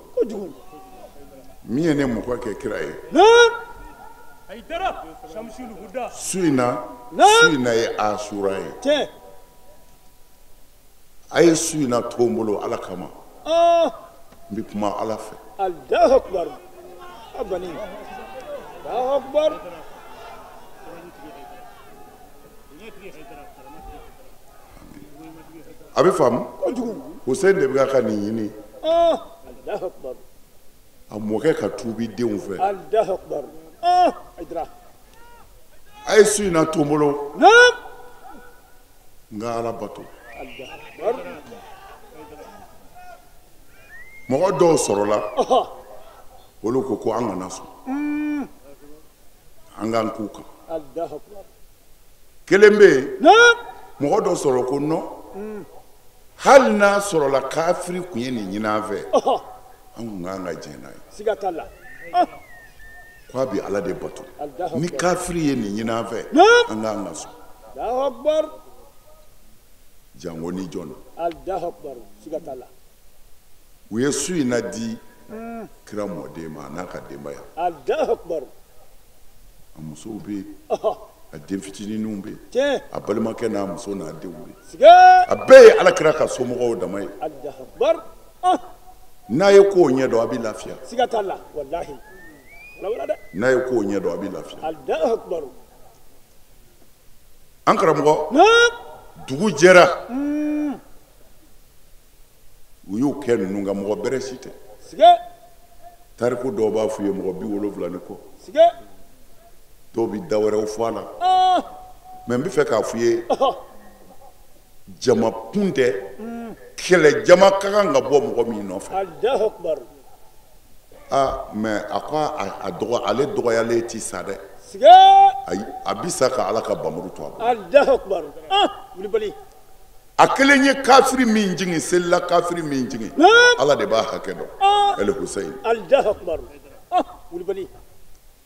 Min ye ne mɔkɛ kɛ kira ye. Su in na ye Asura ye. A ye su in na to n bolo Ala kama. N bɛ kuma Ala fɛ. A bɛ faamu. Huseyini de bɛ ka nin ɲini. A mɔkɛ ka tuubi denw fɛ. A ye su in na to n bolo, n ka Ala bato. Mɔgɔ dɔw sɔrɔla, olu ko ko an kana sɔn, an k'an k'u kan. Kelen bɛ yen, mɔgɔ dɔ sɔrɔ ko non, hali n'a sɔrɔla kafiri tun ye nin ɲini an fɛ, an kun kan ka jɛn n'a ye. K'a bɛ Ala de bato. Ni kafiri ye nin ɲini an fɛ, an k'an ka sɔn. Jango ni jɔn. U ye su in na di kira mɔden ma, a n'a ka denbaya. A musow bɛ yen, a den fitininw bɛ yen, a balimakɛ n'a muso n'a denw bɛ yen. A bɛɛ ye Ala kira ka somɔgɔw dama ye. N'a ye kow ɲɛdɔn, a bɛ lafiya. N'a ye kow ɲɛdɔn, a bɛ lafiya. An karamɔgɔ, dugu jɛra, u y'u kɛ ninnu kan, mɔgɔ bɛrɛ si tɛ. Tariku dɔw b'a f'u ye mɔgɔ 70 ni kɔ. Dɔw bɛ da wɛrɛw fɔ a la. Mɛ n bɛ fɛ k'a f'i ye, jama kun tɛ, kɛlɛ jama ka kan ka bɔ mɔgɔ min nɔfɛ. Aa mɛ a ko a dɔgɔ, ale dɔgɔyalen ti sa dɛ. Ayi, a bi sa ka Ala ka bamuru to a bolo. A kelen ye kafiri min jigin, selila kafiri min jigin, Ala de b'a hakɛ dɔn. El Huseyini.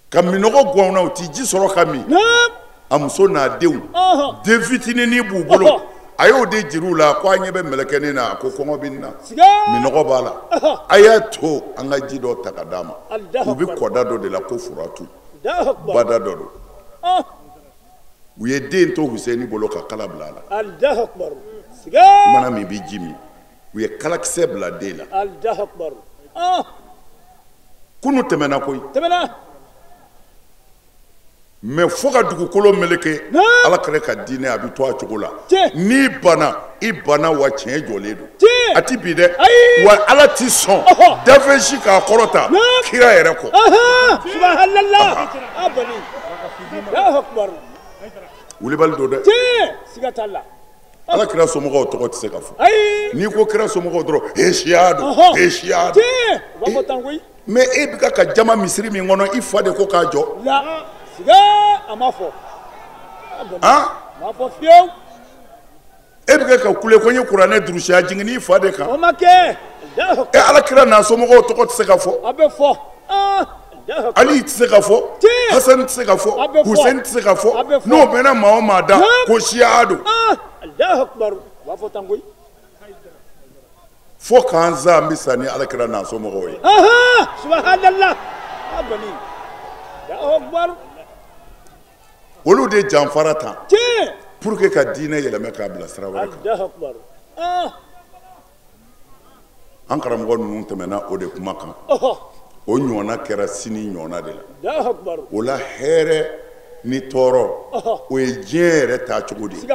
Ka minɔgɔ gɔn na, u ti ji sɔrɔ ka min. A muso n'a denw, den fitininin b'u bolo. A y'o de jira u la ko a ɲɛ bɛ mɛlɛkɛnin na, a ko kɔngɔ bɛ n na, minɔgɔ b'a la. A y'a to an ka ji dɔ ta ka d'a ma. U bɛ kɔda dɔ de la ko Furatu, bada dɔ don. U ye den to Huseyini bolo ka kala bila a la. I mana min bɛ ji min. U ye kalakisɛ bila den la. Kunu tɛmɛna koyi. Mais fo ka dugukolo meleke ala kɛra ka diinɛ a bɛ to a cogo la n'i banna i banna wa tiɲɛ jɔlen don a ti bi dɛ wa ala ti sɔn dafɛn si k'a kɔrɔta kira yɛrɛ kɔ. Subhanallah abali Allahu akbar wulibali don dɛ siga t'a la ala kira somɔgɔw tɔgɔ tɛ se ka fɔ n'i ko kira somɔgɔw dɔrɔn e siya don e siya don u b'a fɔ tan koyi mais e bɛ ka jama misiri min kɔnɔ i fa de ko k'a jɔ. Siga a ma fɔ. Han? A ma fɔ fiyewu. E bɛ ka kule ko n ye kuranɛ durusi a jiginni i fa de kan. O ma kɛ. E ala kira n'a somɔgɔw tɔgɔ tɛ se ka fɔ. A bɛ fɔ. Ali tɛ se ka fɔ. Hasani tɛ se ka fɔ. Hussein tɛ se ka fɔ. N'o mɛnna maa o maa da ko siya don. Alahu akibaru. U b'a fɔ tan koyi. Fo k'an sa an bɛ sa ni ala kira n'a somɔgɔw ye. Subhanallah. Abali. Alahu akibaru. Olu de janfara ta pour que ka diinɛ yɛlɛmɛ k'a bila sira wɛrɛ kan. An karamɔgɔ ninnu tɛmɛna o de kuma kan. O ɲɔgɔnna kɛra sini ɲɔgɔnna de la. O la hɛrɛ ni tɔɔrɔ o ye diɲɛ yɛrɛ taa cogo de ye.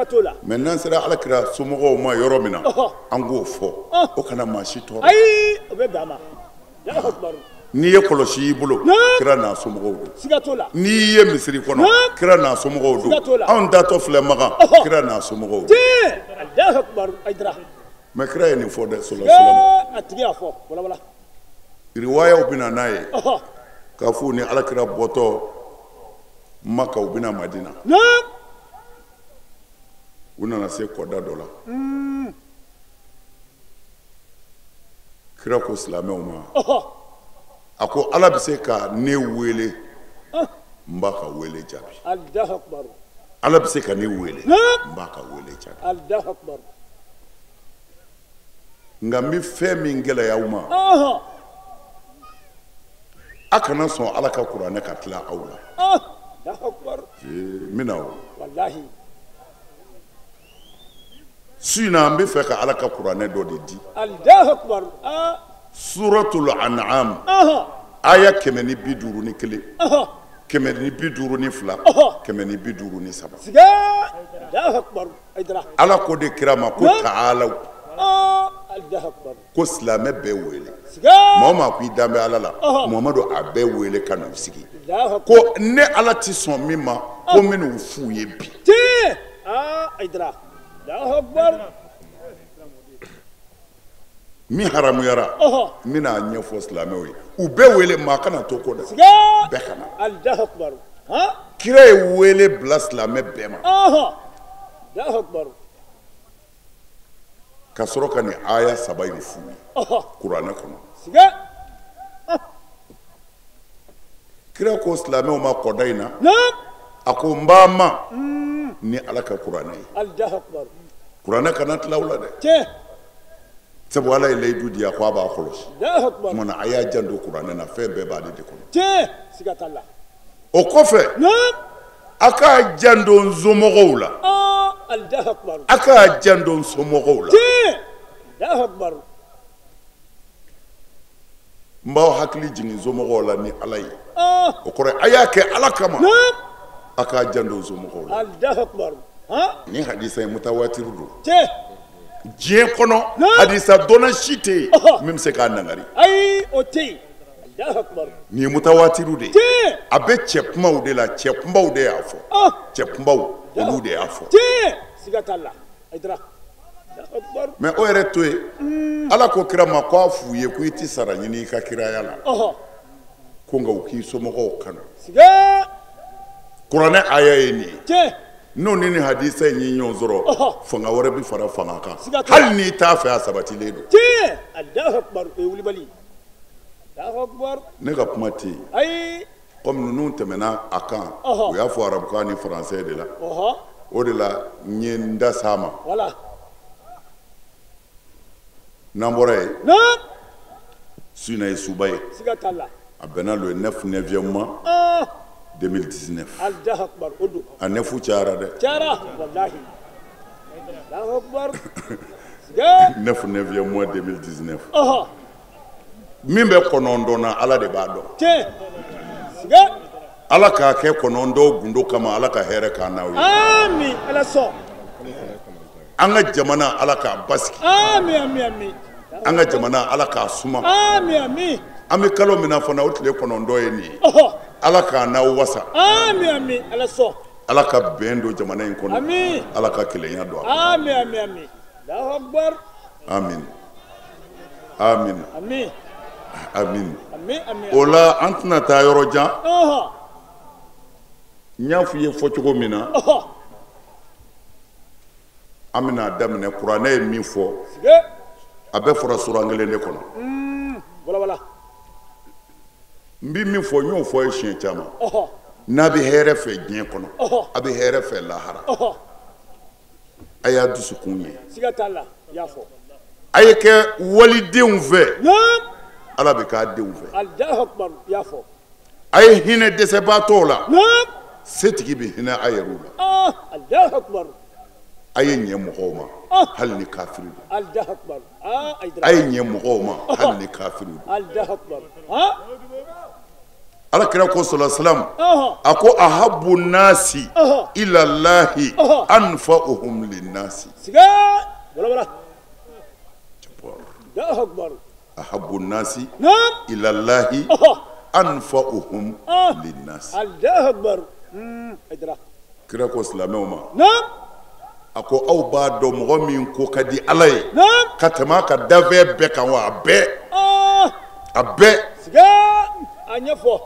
Mais n'an sera ala kira somɔgɔw ma yɔrɔ min na an k'o fɔ o kana maa si tɔɔrɔ. Ayi o bɛ bɛn a ma. N'i ye kɔlɔsi y'i bolo kira n'a somɔgɔw don n'i ye misiri kɔnɔ kira n'a somɔgɔw don anw datɔ filɛ Makan kira n'a somɔgɔw don mais kira ye nin fɔ dɛ sallallahu alaihi wasallam riwayaw bɛ na n'a ye k'a fɔ ni ala kira bɔtɔ Maka u bɛna Madina u nana se kɔda dɔ la kira ko silamɛw ma a ko ala bɛ se ka ne wele n b'a ka wele jaabi ala bɛ se ka ne wele n b'a ka wele jaabi nka n bɛ fɛn min gɛlɛya aw ma a kana sɔn ala ka kuranɛ ka tila aw la n bɛna o su in na n bɛ fɛ ka ala ka kuranɛ dɔ de di. Suratul An'am aya 151 152 153 ala ko de kira ma ko taalaw ko silamɛ bɛɛ wele maa o maa ko i dan bɛ ala la Muhamadu a bɛɛ wele ka n'u sigi ko ne ala ti sɔn min ma ko n bɛn'u f'u ye bi. Min haramuyara n bɛna a ɲɛfɔ silamɛw ye u bɛɛ wele maa kana to ko dɛ bɛɛ ka na kira ye wele bila silamɛ bɛɛ ma ka sɔrɔ ka nin aya saba in f'u ye kuranɛ kɔnɔ kira ko silamɛw ma kɔda in na a ko n b'a ma ni ala ka kuranɛ ye kuranɛ kana tila aw la dɛ sabu ala ye layidu di a ko a b'a kɔlɔsi tuma na a y'a janto kuranɛ na fɛn bɛɛ b'ale de kɔnɔ o kɔfɛ a k'a janto n somɔgɔw la a k'a janto n somɔgɔw la n b'aw hakili jigin somɔgɔw la ni ala ye o kɔrɔ a y'a kɛ ala kama a k'a janto n somɔgɔw la ni hadisa ye mutawatiru don diɲɛ kɔnɔ hadisa dɔnna si tɛ yen min bɛ se k'a nangari. Ayi o tɛ yen. Nin ye mutawatiru de ye a bɛ cɛ kumaw de la cɛ kunbaw de y'a fɔ cɛ kunbaw olu de y'a fɔ. Siga t'a la. Mais o yɛrɛ to yen ala ko kira ma k'a f'u ye ko i ti sara ɲini i ka kiraya la ko nka u k'i somɔgɔw kanu. Kuranɛ aya ye nin ye. N'o ni hadisa in ye ɲɔgɔn sɔrɔ fanga wɛrɛ bɛ fara fanga kan hali n'i t'a fɛ a sabatilen don. Ne ka kuma tɛ yen komi ninnu tɛmɛna a kan u y'a fɔ arabukan ni faransɛ de la o de la n ye n da s'a ma n'an bɔra yen su in na ye suba ye a bɛnna le 9 neuvième mois 2019. A nefu cayara dɛ. 9 neuvième mois 2019. Min bɛ kɔnɔntɔn na ala de b'a dɔn. Ala k'a kɛ 9 gundo kama, Ala ka hɛrɛ k'an n'aw ye. Ami, Ala sɔn. An ka jamana Ala k'a basigi. Ami, ami, ami. An ka jamana Ala k'a suma. Ami, ami. An bɛ kalo min na fana, o tile 9 ye nin ye. Ala k'a n'aw wasa. Ami, ami, Ala sɔn. Ala ka bɛn don jamana in kɔnɔ. Ami. Ala ka kelenya don a kɔnɔ. Ami, ami, ami. Allahu akbar. Amin. Amin. Ami. Amin. Ami, ami. O la an tɛna taa yɔrɔ jan. N y'a f'i ye fɔ cogo min na, an bɛna daminɛ kuranɛ ye min fɔ, a bɛɛ fɔra suran kelen de kɔnɔ. N bɛ min fɔ, n y'o fɔ ye siɲɛ caman. N'a bɛ hɛrɛ fɛ diɲɛ kɔnɔ, a bɛ hɛrɛ fɛ lahara. A y'a dusukun ye. Siga t'a la, i y'a fɔ. A ye kɛ walidenw fɛ. Ala bɛ k'a denw fɛ. Allahu akbar, i y'a fɔ. A ye hinɛ dɛsɛbaatɔw la. Setigi bɛ hinɛ a yɛrɛw la. Allahu akbar. A ye ɲɛ mɔgɔw ma, hali ni kafiri don. Allahu akbar. A ye ɲɛ mɔgɔw ma, hali ni kafiri don. Allahu akbar. Ala kira ko sallallahu alaihi wasallam, a ko ahabbu nasi ila Allahi anfa'uhum linnasi. Siga, wala wala. Allahu akbar. Ahabbu nasi ila Allahi anfa'uhum linnasi. Allahu akbar. Kira ko silamɛw ma, a ko aw b'a dɔn mɔgɔ min ko ka di Ala ye ka tɛmɛ a ka danfɛn bɛɛ kan wa? A bɛɛ, a bɛɛ. Siga, a ɲɛfɔ.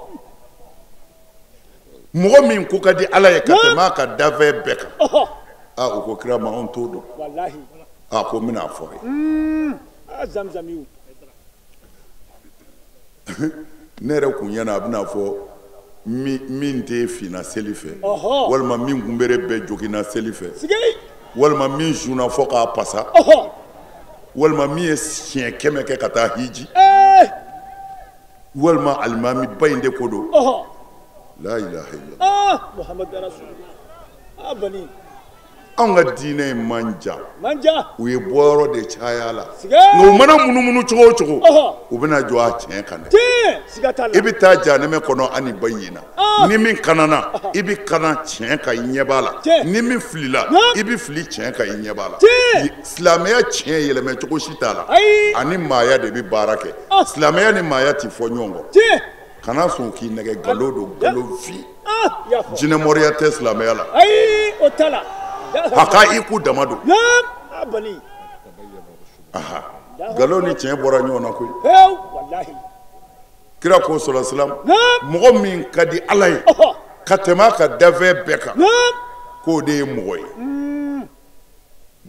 Mɔgɔ min ko ka di Ala ye ka tɛmɛ a ka danfɛn bɛɛ kan. Aa, o ko kira ma, anw t'o dɔn. Walahi. A ko n bɛna a fɔ a ye. Aa, zamzamiw. Ne yɛrɛ kun ɲɛna a bɛna fɔ min tɛ finna seli fɛ, walima min kunbere bɛɛ joginna seli fɛ, walima min sunna fɔ k'a pasa, walima min ye siɲɛ 100 kɛ ka taa hiji, walima alimami ba in de ko don. La ilaha illallah. Muhammad rasulullah. Ah, bani. Anw ka diinɛ in man jan. Man jan. U ye bɔyɔrɔ de caya la. Nka u mana munumunu cogo o cogo, u bɛna jɔ a tiɲɛ kan dɛ. Siga t'a la. I bɛ taa jahanɛmɛ kɔnɔ ani ba in na. Ni min kanana, i bɛ kana tiɲɛ kan, i ɲɛ b'a la. Ni min filila, i bɛ fili tiɲɛ kan, i ɲɛ b'a la. Silamɛya tiɲɛ yɛlɛmɛ cogo si t'a la. Ani maaya de bɛ baara kɛ. Silamɛya ni maaya ti fɔ ɲɔgɔn kɔ. Kana sɔn k'i nɛgɛ, nkalon don, nkalon fin. Jinɛmɔriya tɛ silamɛya la. Ayi, o t'a la. A ka i k'u dama don. Nkalon ni tiɲɛ bɔra ɲɔgɔn na koyi. Kira ko sallallahu alaihi wasallam, mɔgɔ min ka di Ala ye ka tɛmɛ a ka danfɛn bɛɛ kan, k'o de ye mɔgɔ ye.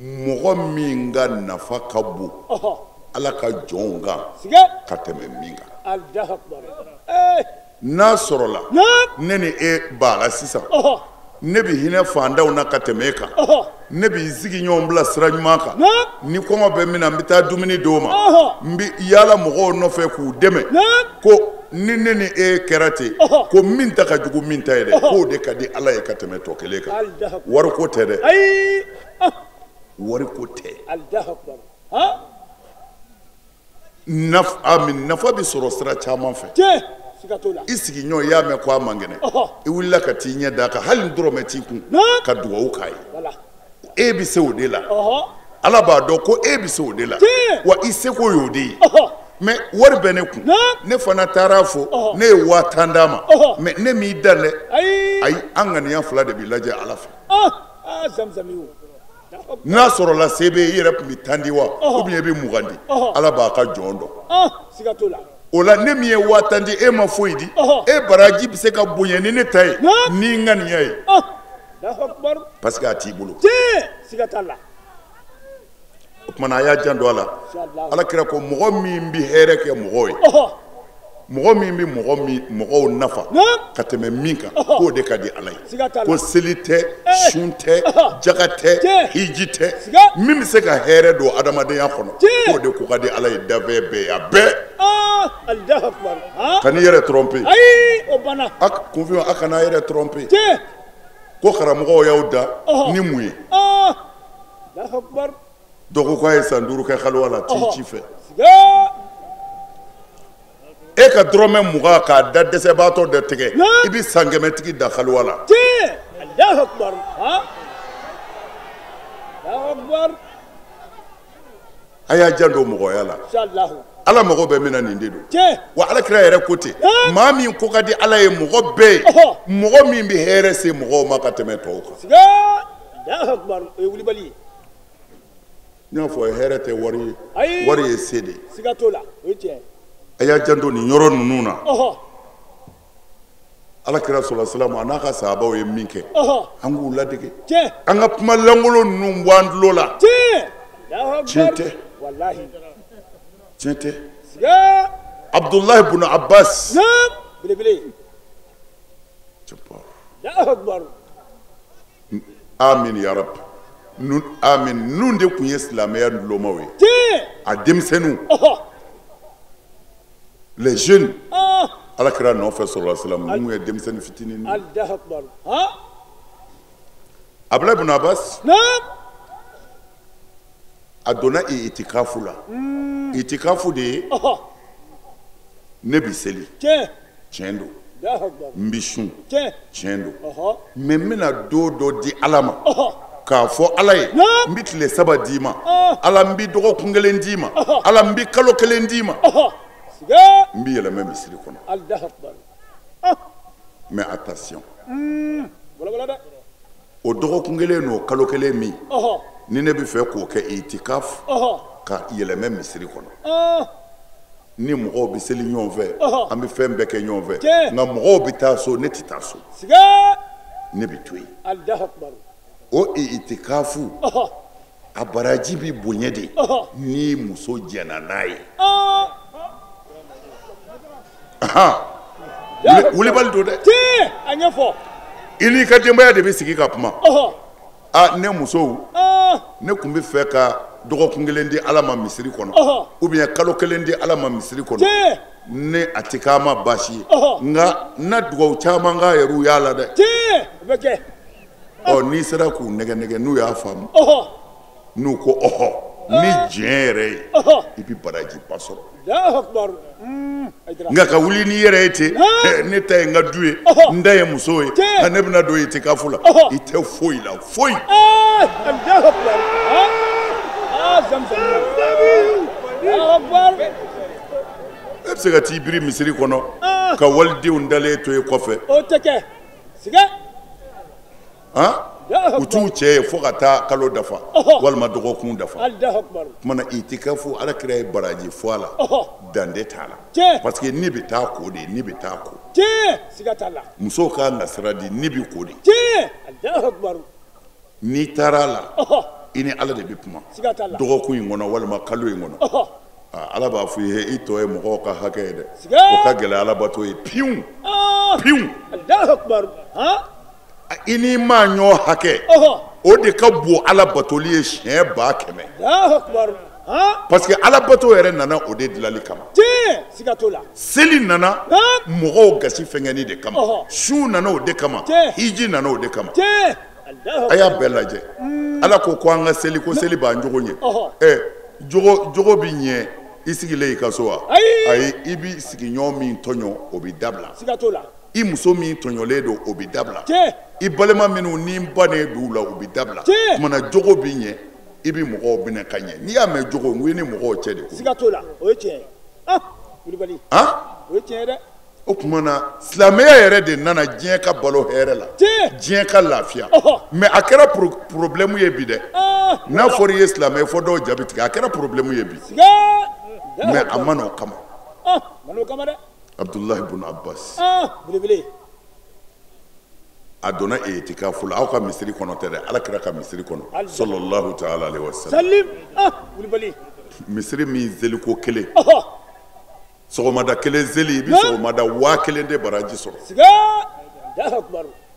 Mɔgɔ min ka nafa ka bon Ala ka jɔnw kan ka tɛmɛ min kan. N'a sɔrɔla ne ni e b'a la sisan, ne bɛ hinɛ fantanw na ka tɛmɛ e kan, ne b'i sigi ɲɔgɔn bila sira ɲuman kan, ni kɔngɔ bɛ min na n bɛ taa dumuni d'o ma, n bɛ yaala mɔgɔw nɔfɛ k'u dɛmɛ, ko ni ne ni e kɛra ten, ko min ta ka jugu min ta ye dɛ, k'o de ka di Ala ye ka tɛmɛ tɔ kelen kan. Wariko tɛ dɛ, wariko tɛ. Nafa bɛ sɔrɔ sira caman fɛ. I sigiɲɔgɔn i y'a mɛn ko a man kɛnɛ, i wulila ka t'i ɲɛ d'a kan, hali ni dɔrɔmɛ t'i kun, ka dugawu k'a ye. E bɛ se o de la. Ala b'a dɔn ko e bɛ se o de la, wa i seko y'o de ye. Mais wari bɛ ne kun, ne fana taara fɔ, ne ye 10,000 d'a ma, mais ne m'i dan dɛ. Ayi, an ŋaniya fila de b'i lajɛ Ala fɛ. N'a sɔrɔla se bɛ i yɛrɛ tun bɛ 10 di wa, ou bien i bɛ 20 di, Ala b'a ka jɔn dɔn. O la ne min ye 10,000 di, e ma foyi di, e baraji bɛ se ka bonya ni ne ta ye ni n ŋaniya ye, parce que a t'i bolo. O tuma na a y'a janto a la. Ala kira ko mɔgɔ min bɛ hɛrɛ kɛ mɔgɔw ye, mɔgɔ min bɛ mɔgɔw nafa ka tɛmɛ min kan, k'o de ka di Ala ye. Ko seli tɛ, sun tɛ, jaga tɛ, hiji tɛ, min bɛ se ka hɛrɛ don adamadenya kɔnɔ, k'o de ko ka di Ala ye danfɛn bɛɛ ye, a bɛɛ. Kan'i yɛrɛ tromper. Kunfin, a kana yɛrɛ tromper. Ko karamɔgɔw y'aw da ni mun ye? Dɔw ko k'a ye san 5 kɛ kaliwa la, t'i ci fɛ. E ka dɔrɔmɛ 20 k'a da dɛsɛbaatɔ dɔ tigɛ, i bɛ san 100 tigi da xaluwa la. Allahu akbar. Allahu akbar. A y'a janto mɔgɔya la. Ala mago bɛ min na nin de don. Wa ala kira yɛrɛ ko ten, maa min ko ka di ala ye mɔgɔ bɛɛ ye, mɔgɔ min bɛ hɛrɛ se mɔgɔw ma ka tɛmɛ tɔw kan. Allahu akbar. O ye wulibali ye. N y'a fɔ hɛrɛ tɛ wari ye, wari ye se de ye. Siga t'o la, o ye tiɲɛ ye. A y'a janto nin yɔrɔ ninnu na. Ala kira sɔlɔ salamu a n'a ka sahabaw ye min kɛ, an k'u ladege. An ka kuma lankolon ninnu bɔ an tulo la. Tiɲɛ tɛ. Tiɲɛ tɛ. Abudulayi bun Abbas. Amin ya Rabbi. Amin. Ninnu de tun ye silamɛya dulomaw ye. A denmisɛnninw. Les jeunes. Ala kira nɔfɛ sɔlɔ salamu ninnu ye denmisɛnnin fitinin. Abudulayi bun Abbas. A donna itikafu la. Itikafu de ye ne bi seli, tiɲɛ don, n bi sun, tiɲɛ don, mais n bɛna don dɔ di Ala ma k'a fɔ Ala ye n bi tile 3 d'i ma, Ala n bi dɔgɔkun 1 d'i ma, Ala n bi kalo 1 d'i ma, n bi yɛlɛmɛ misiri kɔnɔ. Mais attention, o dɔgɔkun 1 n'o kalo 1 min, ni ne bɛ fɛ k'o kɛ itikaf ka yɛlɛmɛ misiri kɔnɔ, ni mɔgɔw bɛ seli ɲɔgɔn fɛ, an bɛ fɛn bɛɛ kɛ ɲɔgɔn fɛ, nka mɔgɔw bɛ taa so, ne tɛ taa so, ne bɛ to yen. O itikafu a baraji bɛ bonya de ni muso jɛnna n'a ye. Wulibali don dɛ. I n'i ka denbaya de bɛ sigi ka kuma. Ah, ne musow, ne tun bɛ fɛ ka dɔgɔkun 1 di Ala ma misiri kɔnɔ, ou bien kalo 1 di Ala ma misiri kɔnɔ, ne a tɛ k'a ma baasi ye, nka n na dugawu caman k'a yɛrɛw y'a la dɛ. Ɔ n'i sera k'u nɛgɛ nɛgɛ n'u y'a faamu, n'u ko ɔhɔ, ni diɲɛ yɛrɛ ye, i bɛ barajiba sɔrɔ. Nka ka wuli n'i yɛrɛ ye ten, ne ta ye n ka du ye, n ta ye muso ye, nka ne bɛna don itikafu la, i tɛ foyi la, foyi. E bɛ se ka t'i biri misiri kɔnɔ ka walidenw dalen to e kɔfɛ. O tɛ kɛ. Siga. U t'u cɛ ye fo ka taa kalo dafa walima dɔgɔkun dafa. Tuma na itikafu Ala kira ye baraji fɔ a la, dande t'a la, parce que ni bɛ taa ko de, ni bɛ taa ko. Musow ka kan ka sira di, ni bɛ ko de. N'i taara a la, i ni Ala de bɛ kuma dɔgɔkun in kɔnɔ walima kalo in kɔnɔ. Ala b'a fɔ i ye i tɔ ye mɔgɔw ka hakɛ ye dɛ, o ka gɛlɛn Ala bato ye piwu piwu. I n'i maa ɲɔ hakɛ, o de ka bon Ala batoli ye siɲɛ 100,000. Parce que Ala bato yɛrɛ nana o de dilali kama. Seli nana mɔgɔw gasi fɛngɛni de kama, sun nana o de kama, hiji nana o de kama. A y'a bɛɛ lajɛ. Ala ko ko an ka seli, ko seli b'an jogo ɲɛ. Ɛ jogo bɛ ɲɛ i sigilen i ka so wa? Ayi, i b'i sigiɲɔgɔn min tɔɲɔ o bɛ dabila. I muso min tɔɲɔlen don o bɛ dabila. I balima minnu ni bannen don u la o bɛ dabila. Tuma na jogo bɛ ɲɛ, i bɛ mɔgɔw minɛ ka ɲɛ. N'i y'a mɛn jogo, n ko i ni mɔgɔw cɛ de ko. Siga t'o la, o ye tiɲɛ ye. Kulubali. O ye tiɲɛ ye dɛ. O tuma na silamɛya yɛrɛ de nana diɲɛ ka balo hɛrɛ la, diɲɛ ka lafiya. Mais a kɛra problème ye bi dɛ. N'a fɔra i ye silamɛ ye fɔ dɔw ja bɛ tigɛ, a kɛra problème ye bi. Mais a ma n'o kama. A ma n'o kama dɛ. Abudulayi bun Abbas. A donna itikafu la, aw ka misiri kɔnɔ tɛ dɛ, Ala kira ka misiri kɔnɔ, sallallahu ta'ala alaihi wa sallam. Misiri min zeliko 1, sɔgɔmada 1 zeli, i bɛ sɔgɔmada 1000 de baraji sɔrɔ.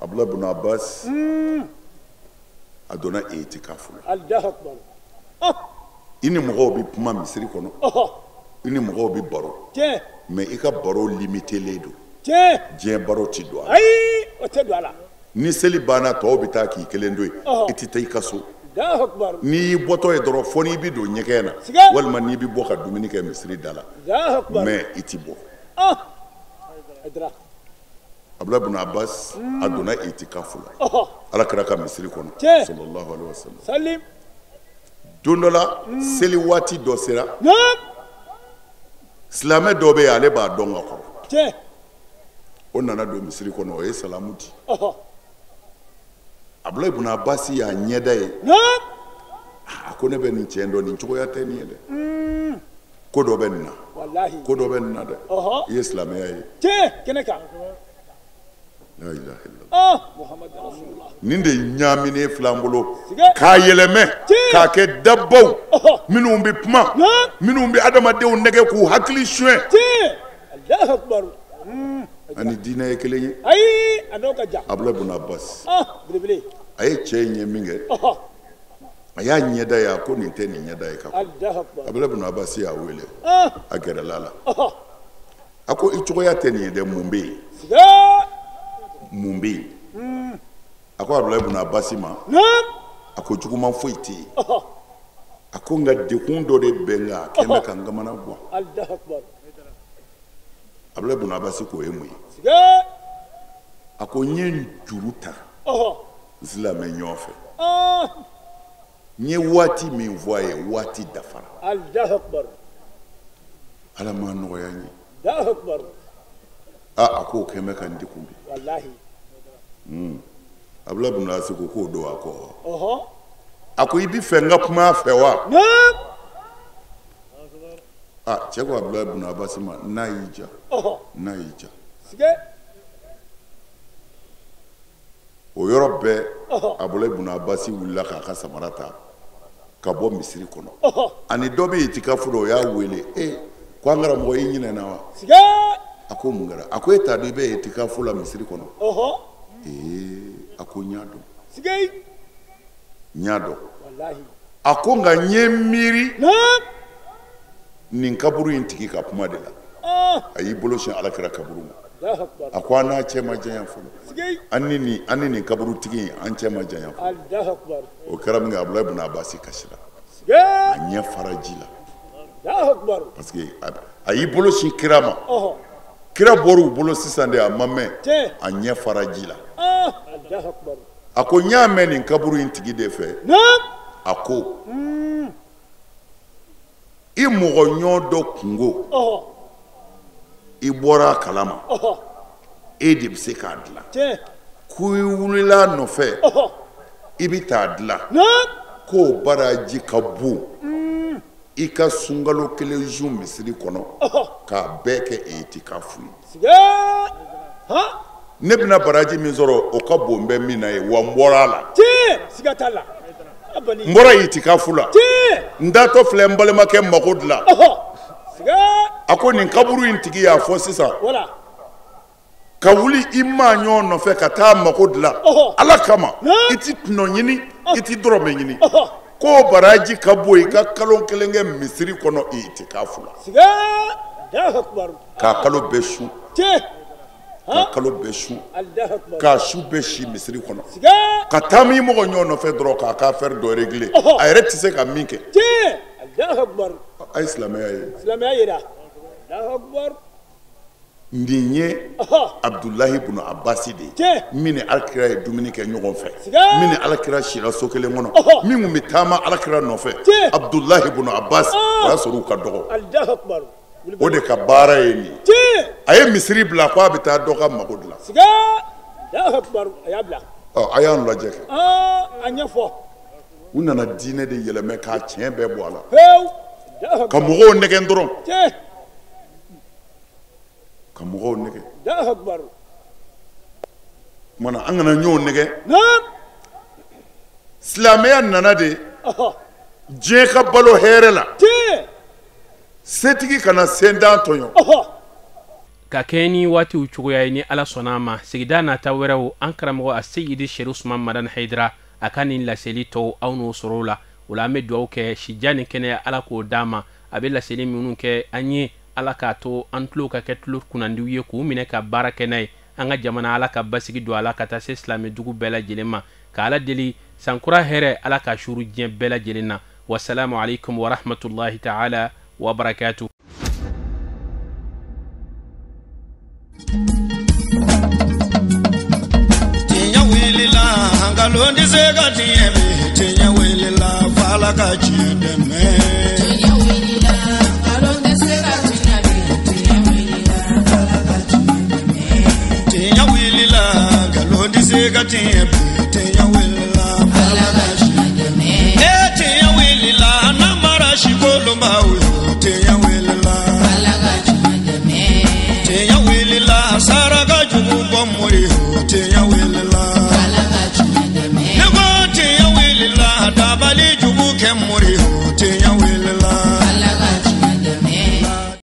Abudulayi bun Abbas a donna itikafu la. I ni mɔgɔw bɛ kuma misiri kɔnɔ, i ni mɔgɔw bɛ baro, mais i ka baro limitelen don. Diɲɛ baro tɛ don a la. Ayi, o tɛ don a la. Ni seli banna tɔw bɛ taa k'i kelen to yen, i tɛ taa i ka so. N'i y'i bɔtɔ ye dɔrɔn fo n'i bɛ don ɲɛgɛn na, walima n'i bɛ bɔ ka dumuni kɛ misiri da la, mais i tɛ bɔ. Abdulayi ibn Abbas a donna itikafu la ala kira ka misiri kɔnɔ sallallahu alaihi wasallam. Don dɔ la seli waati dɔ sera, silamɛ dɔ bɛ yen ale b'a dɔn ka kɔrɔ, o nana don misiri kɔnɔ, o ye salamu di. Abdulayi ibn Abbas y'a ɲɛda ye, a ko ne bɛ nin cɛ dɔn, nin cogoya tɛ nin ye dɛ, ko dɔ bɛ nin na, ko dɔ bɛ nin na dɛ, i ye silamɛya ye. La ilaha illallah. Nin de ɲaaminen filɛ an bolo k'a yɛlɛmɛ k'a kɛ dabaw minnu bɛ kuma, minnu bɛ adamadenw nɛgɛ k'u hakili suɲɛ. Ani diinɛ ye kelen ye. Abdulayi ibn Abbas a ye cɛ in ye min kɛ, a y'a ɲɛda ye, a ko nin tɛ nin ɲɛda ye ka kɔrɔ. Abdulayi ibn Abbas y'a wele, a gɛrɛla la, a ko i cogoya tɛ nin ye dɛ, mun bɛ yen? Mun bɛ yen? A ko Abdulayi ibn Abbas ma, a ko juguman foyi tɛ yen, a ko nka dekun dɔ de bɛ n kan, a kɛn bɛ ka n kamana gan. Abdulayi ibn Abbas k'o ye mun ye? A ko n ye n juru ta n silamɛ ɲɔgɔn fɛ, n ye waati min fɔ a ye, waati dafara. Ala m'a nɔgɔya n ye. A k'o kɛn bɛ ka n dekun bi. Abdulayi ibn Abbas ko k'o don. A ko a ko i bi fɛ n ka kuma a fɛ wa? A cɛ ko Abdulayi ibn Abbas ma, n'a y'i ja, n'a y'i ja. O yɔrɔ bɛɛ Abdulayi ibn Abbas wulila k'a ka samara ta ka bɔ misiri kɔnɔ. Ani dɔ bɛ itikafu la, o y'a wele, ko an karamɔgɔ i ɲinɛna wa? A ko mun kɛra? A ko e t'a dɔn i bɛ itikafu la misiri kɔnɔ? A ko n y'a dɔn. N y'a dɔn. A ko nka n ye miiri nin kaburu in tigi ka kuma de la. A y'i bolo sin alakira kaburu ma. A ko an n'a cɛ ma janya fɔlɔ. An ni nin kaburu tigi in an cɛ ma janya fɔlɔ. O kɛra min kɛ, Abdulayi ibn Abbas kasira. A ɲɛ fara ji la. Parce que a y'i bolo sin kira ma. Kira bɔra u bolo sisan de, a ma mɛn, a ɲɛ fara ji la. A ko n y'a mɛn nin kaburu in tigi de fɛ. A ko i mɔgɔ ɲɔgɔn dɔ kungo, i bɔra a kalama, e de bɛ se k'a dilan. Ko i wulila a nɔfɛ, i bɛ taa dilan, k'o baraji ka bon i ka sunkalo kelen zu misiri kɔnɔ k'a bɛɛ kɛ itikafu ye. Ne bɛna baraji min sɔrɔ, o ka bon bɛ min na ye, wa n bɔra a la. N bɔra itikafu la, n taatɔ filɛ n balimakɛ mako dilan. A ko nin kaburu in tigi y'a fɔ sisan, ka wuli i maa ɲɔgɔn nɔfɛ ka taa mako dilan Ala kama, i ti tɔnɔ ɲini, i ti dɔrɔmɛ ɲini, k'o baraji ka bon i ka kalo kelen kɛ misiri kɔnɔ itikafu la, k'a kalo bɛɛ su, k'a kalo bɛɛ su, k'a su bɛɛ si misiri kɔnɔ, ka taa min mɔgɔ ɲɔgɔn nɔfɛ dɔrɔn k'a ka affaire dɔ régler, a yɛrɛ tɛ se ka min kɛ. A ye silamɛya ye. Nin ye Abdulayi ibn Abbas de ye, min ni alakira ye dumuni kɛ ɲɔgɔn fɛ, min ni alakira sira so kelen kɔnɔ, min tun bɛ taama alakira nɔfɛ. Abdulayi ibn Abbas, o y'a sɔrɔ u ka dɔgɔ. O de ka baara ye nin ye. A ye misiri bila ko a bɛ taa dɔ ka mako dilan. A y'an lajɛ kɛ. U nana diinɛ de yɛlɛmɛ k'a tiɲɛ bɛɛ bɔ a la. Ka mɔgɔw nɛgɛn dɔrɔn. Ka mɔgɔw nɛgɛn. Kumana an kana ɲɔgɔn nɛgɛn. Silamɛya nana de diɲɛ ka balo hɛrɛ la. Setigi kana sentan tɔɲɔ. Ka kɛ ni waatiw cogoya ye, ni Ala sɔnna a ma, sigida nata wɛrɛw an karamɔgɔ a Seyidi Serifu Usumani Madani Hayidara a ka nin laseli tɔw aw n'o sɔrɔ o la. O la an bɛ dugawu kɛ sijan ni kɛnɛya Ala k'o d'an ma. A bɛ laseli minnu kɛ an ye, Ala k'a to an tulo ka kɛ tulo kunnandiw ye k'u minɛ ka baara kɛ n'a ye. An ka jamana Ala ka basigi don a la ka taa se silamɛdugu bɛɛ lajɛlen ma. Ka Ala deli sankura hɛrɛ Ala ka suru diɲɛ bɛɛ lajɛlen na. Wasalamu alaikum warahmatullahi ta'ala wabarakatuh. Nkalon tɛ se ka tiɲɛ bi, tiɲɛ wulila f'Ala ka tiɲɛ dɛmɛ. Tiɲɛ wulila, nkalon tɛ se ka tiɲɛ bi, tiɲɛ wulila f'Ala ka tiɲɛ dɛmɛ. Tiɲɛ wulila, nkalon tɛ se ka tiɲɛ bi.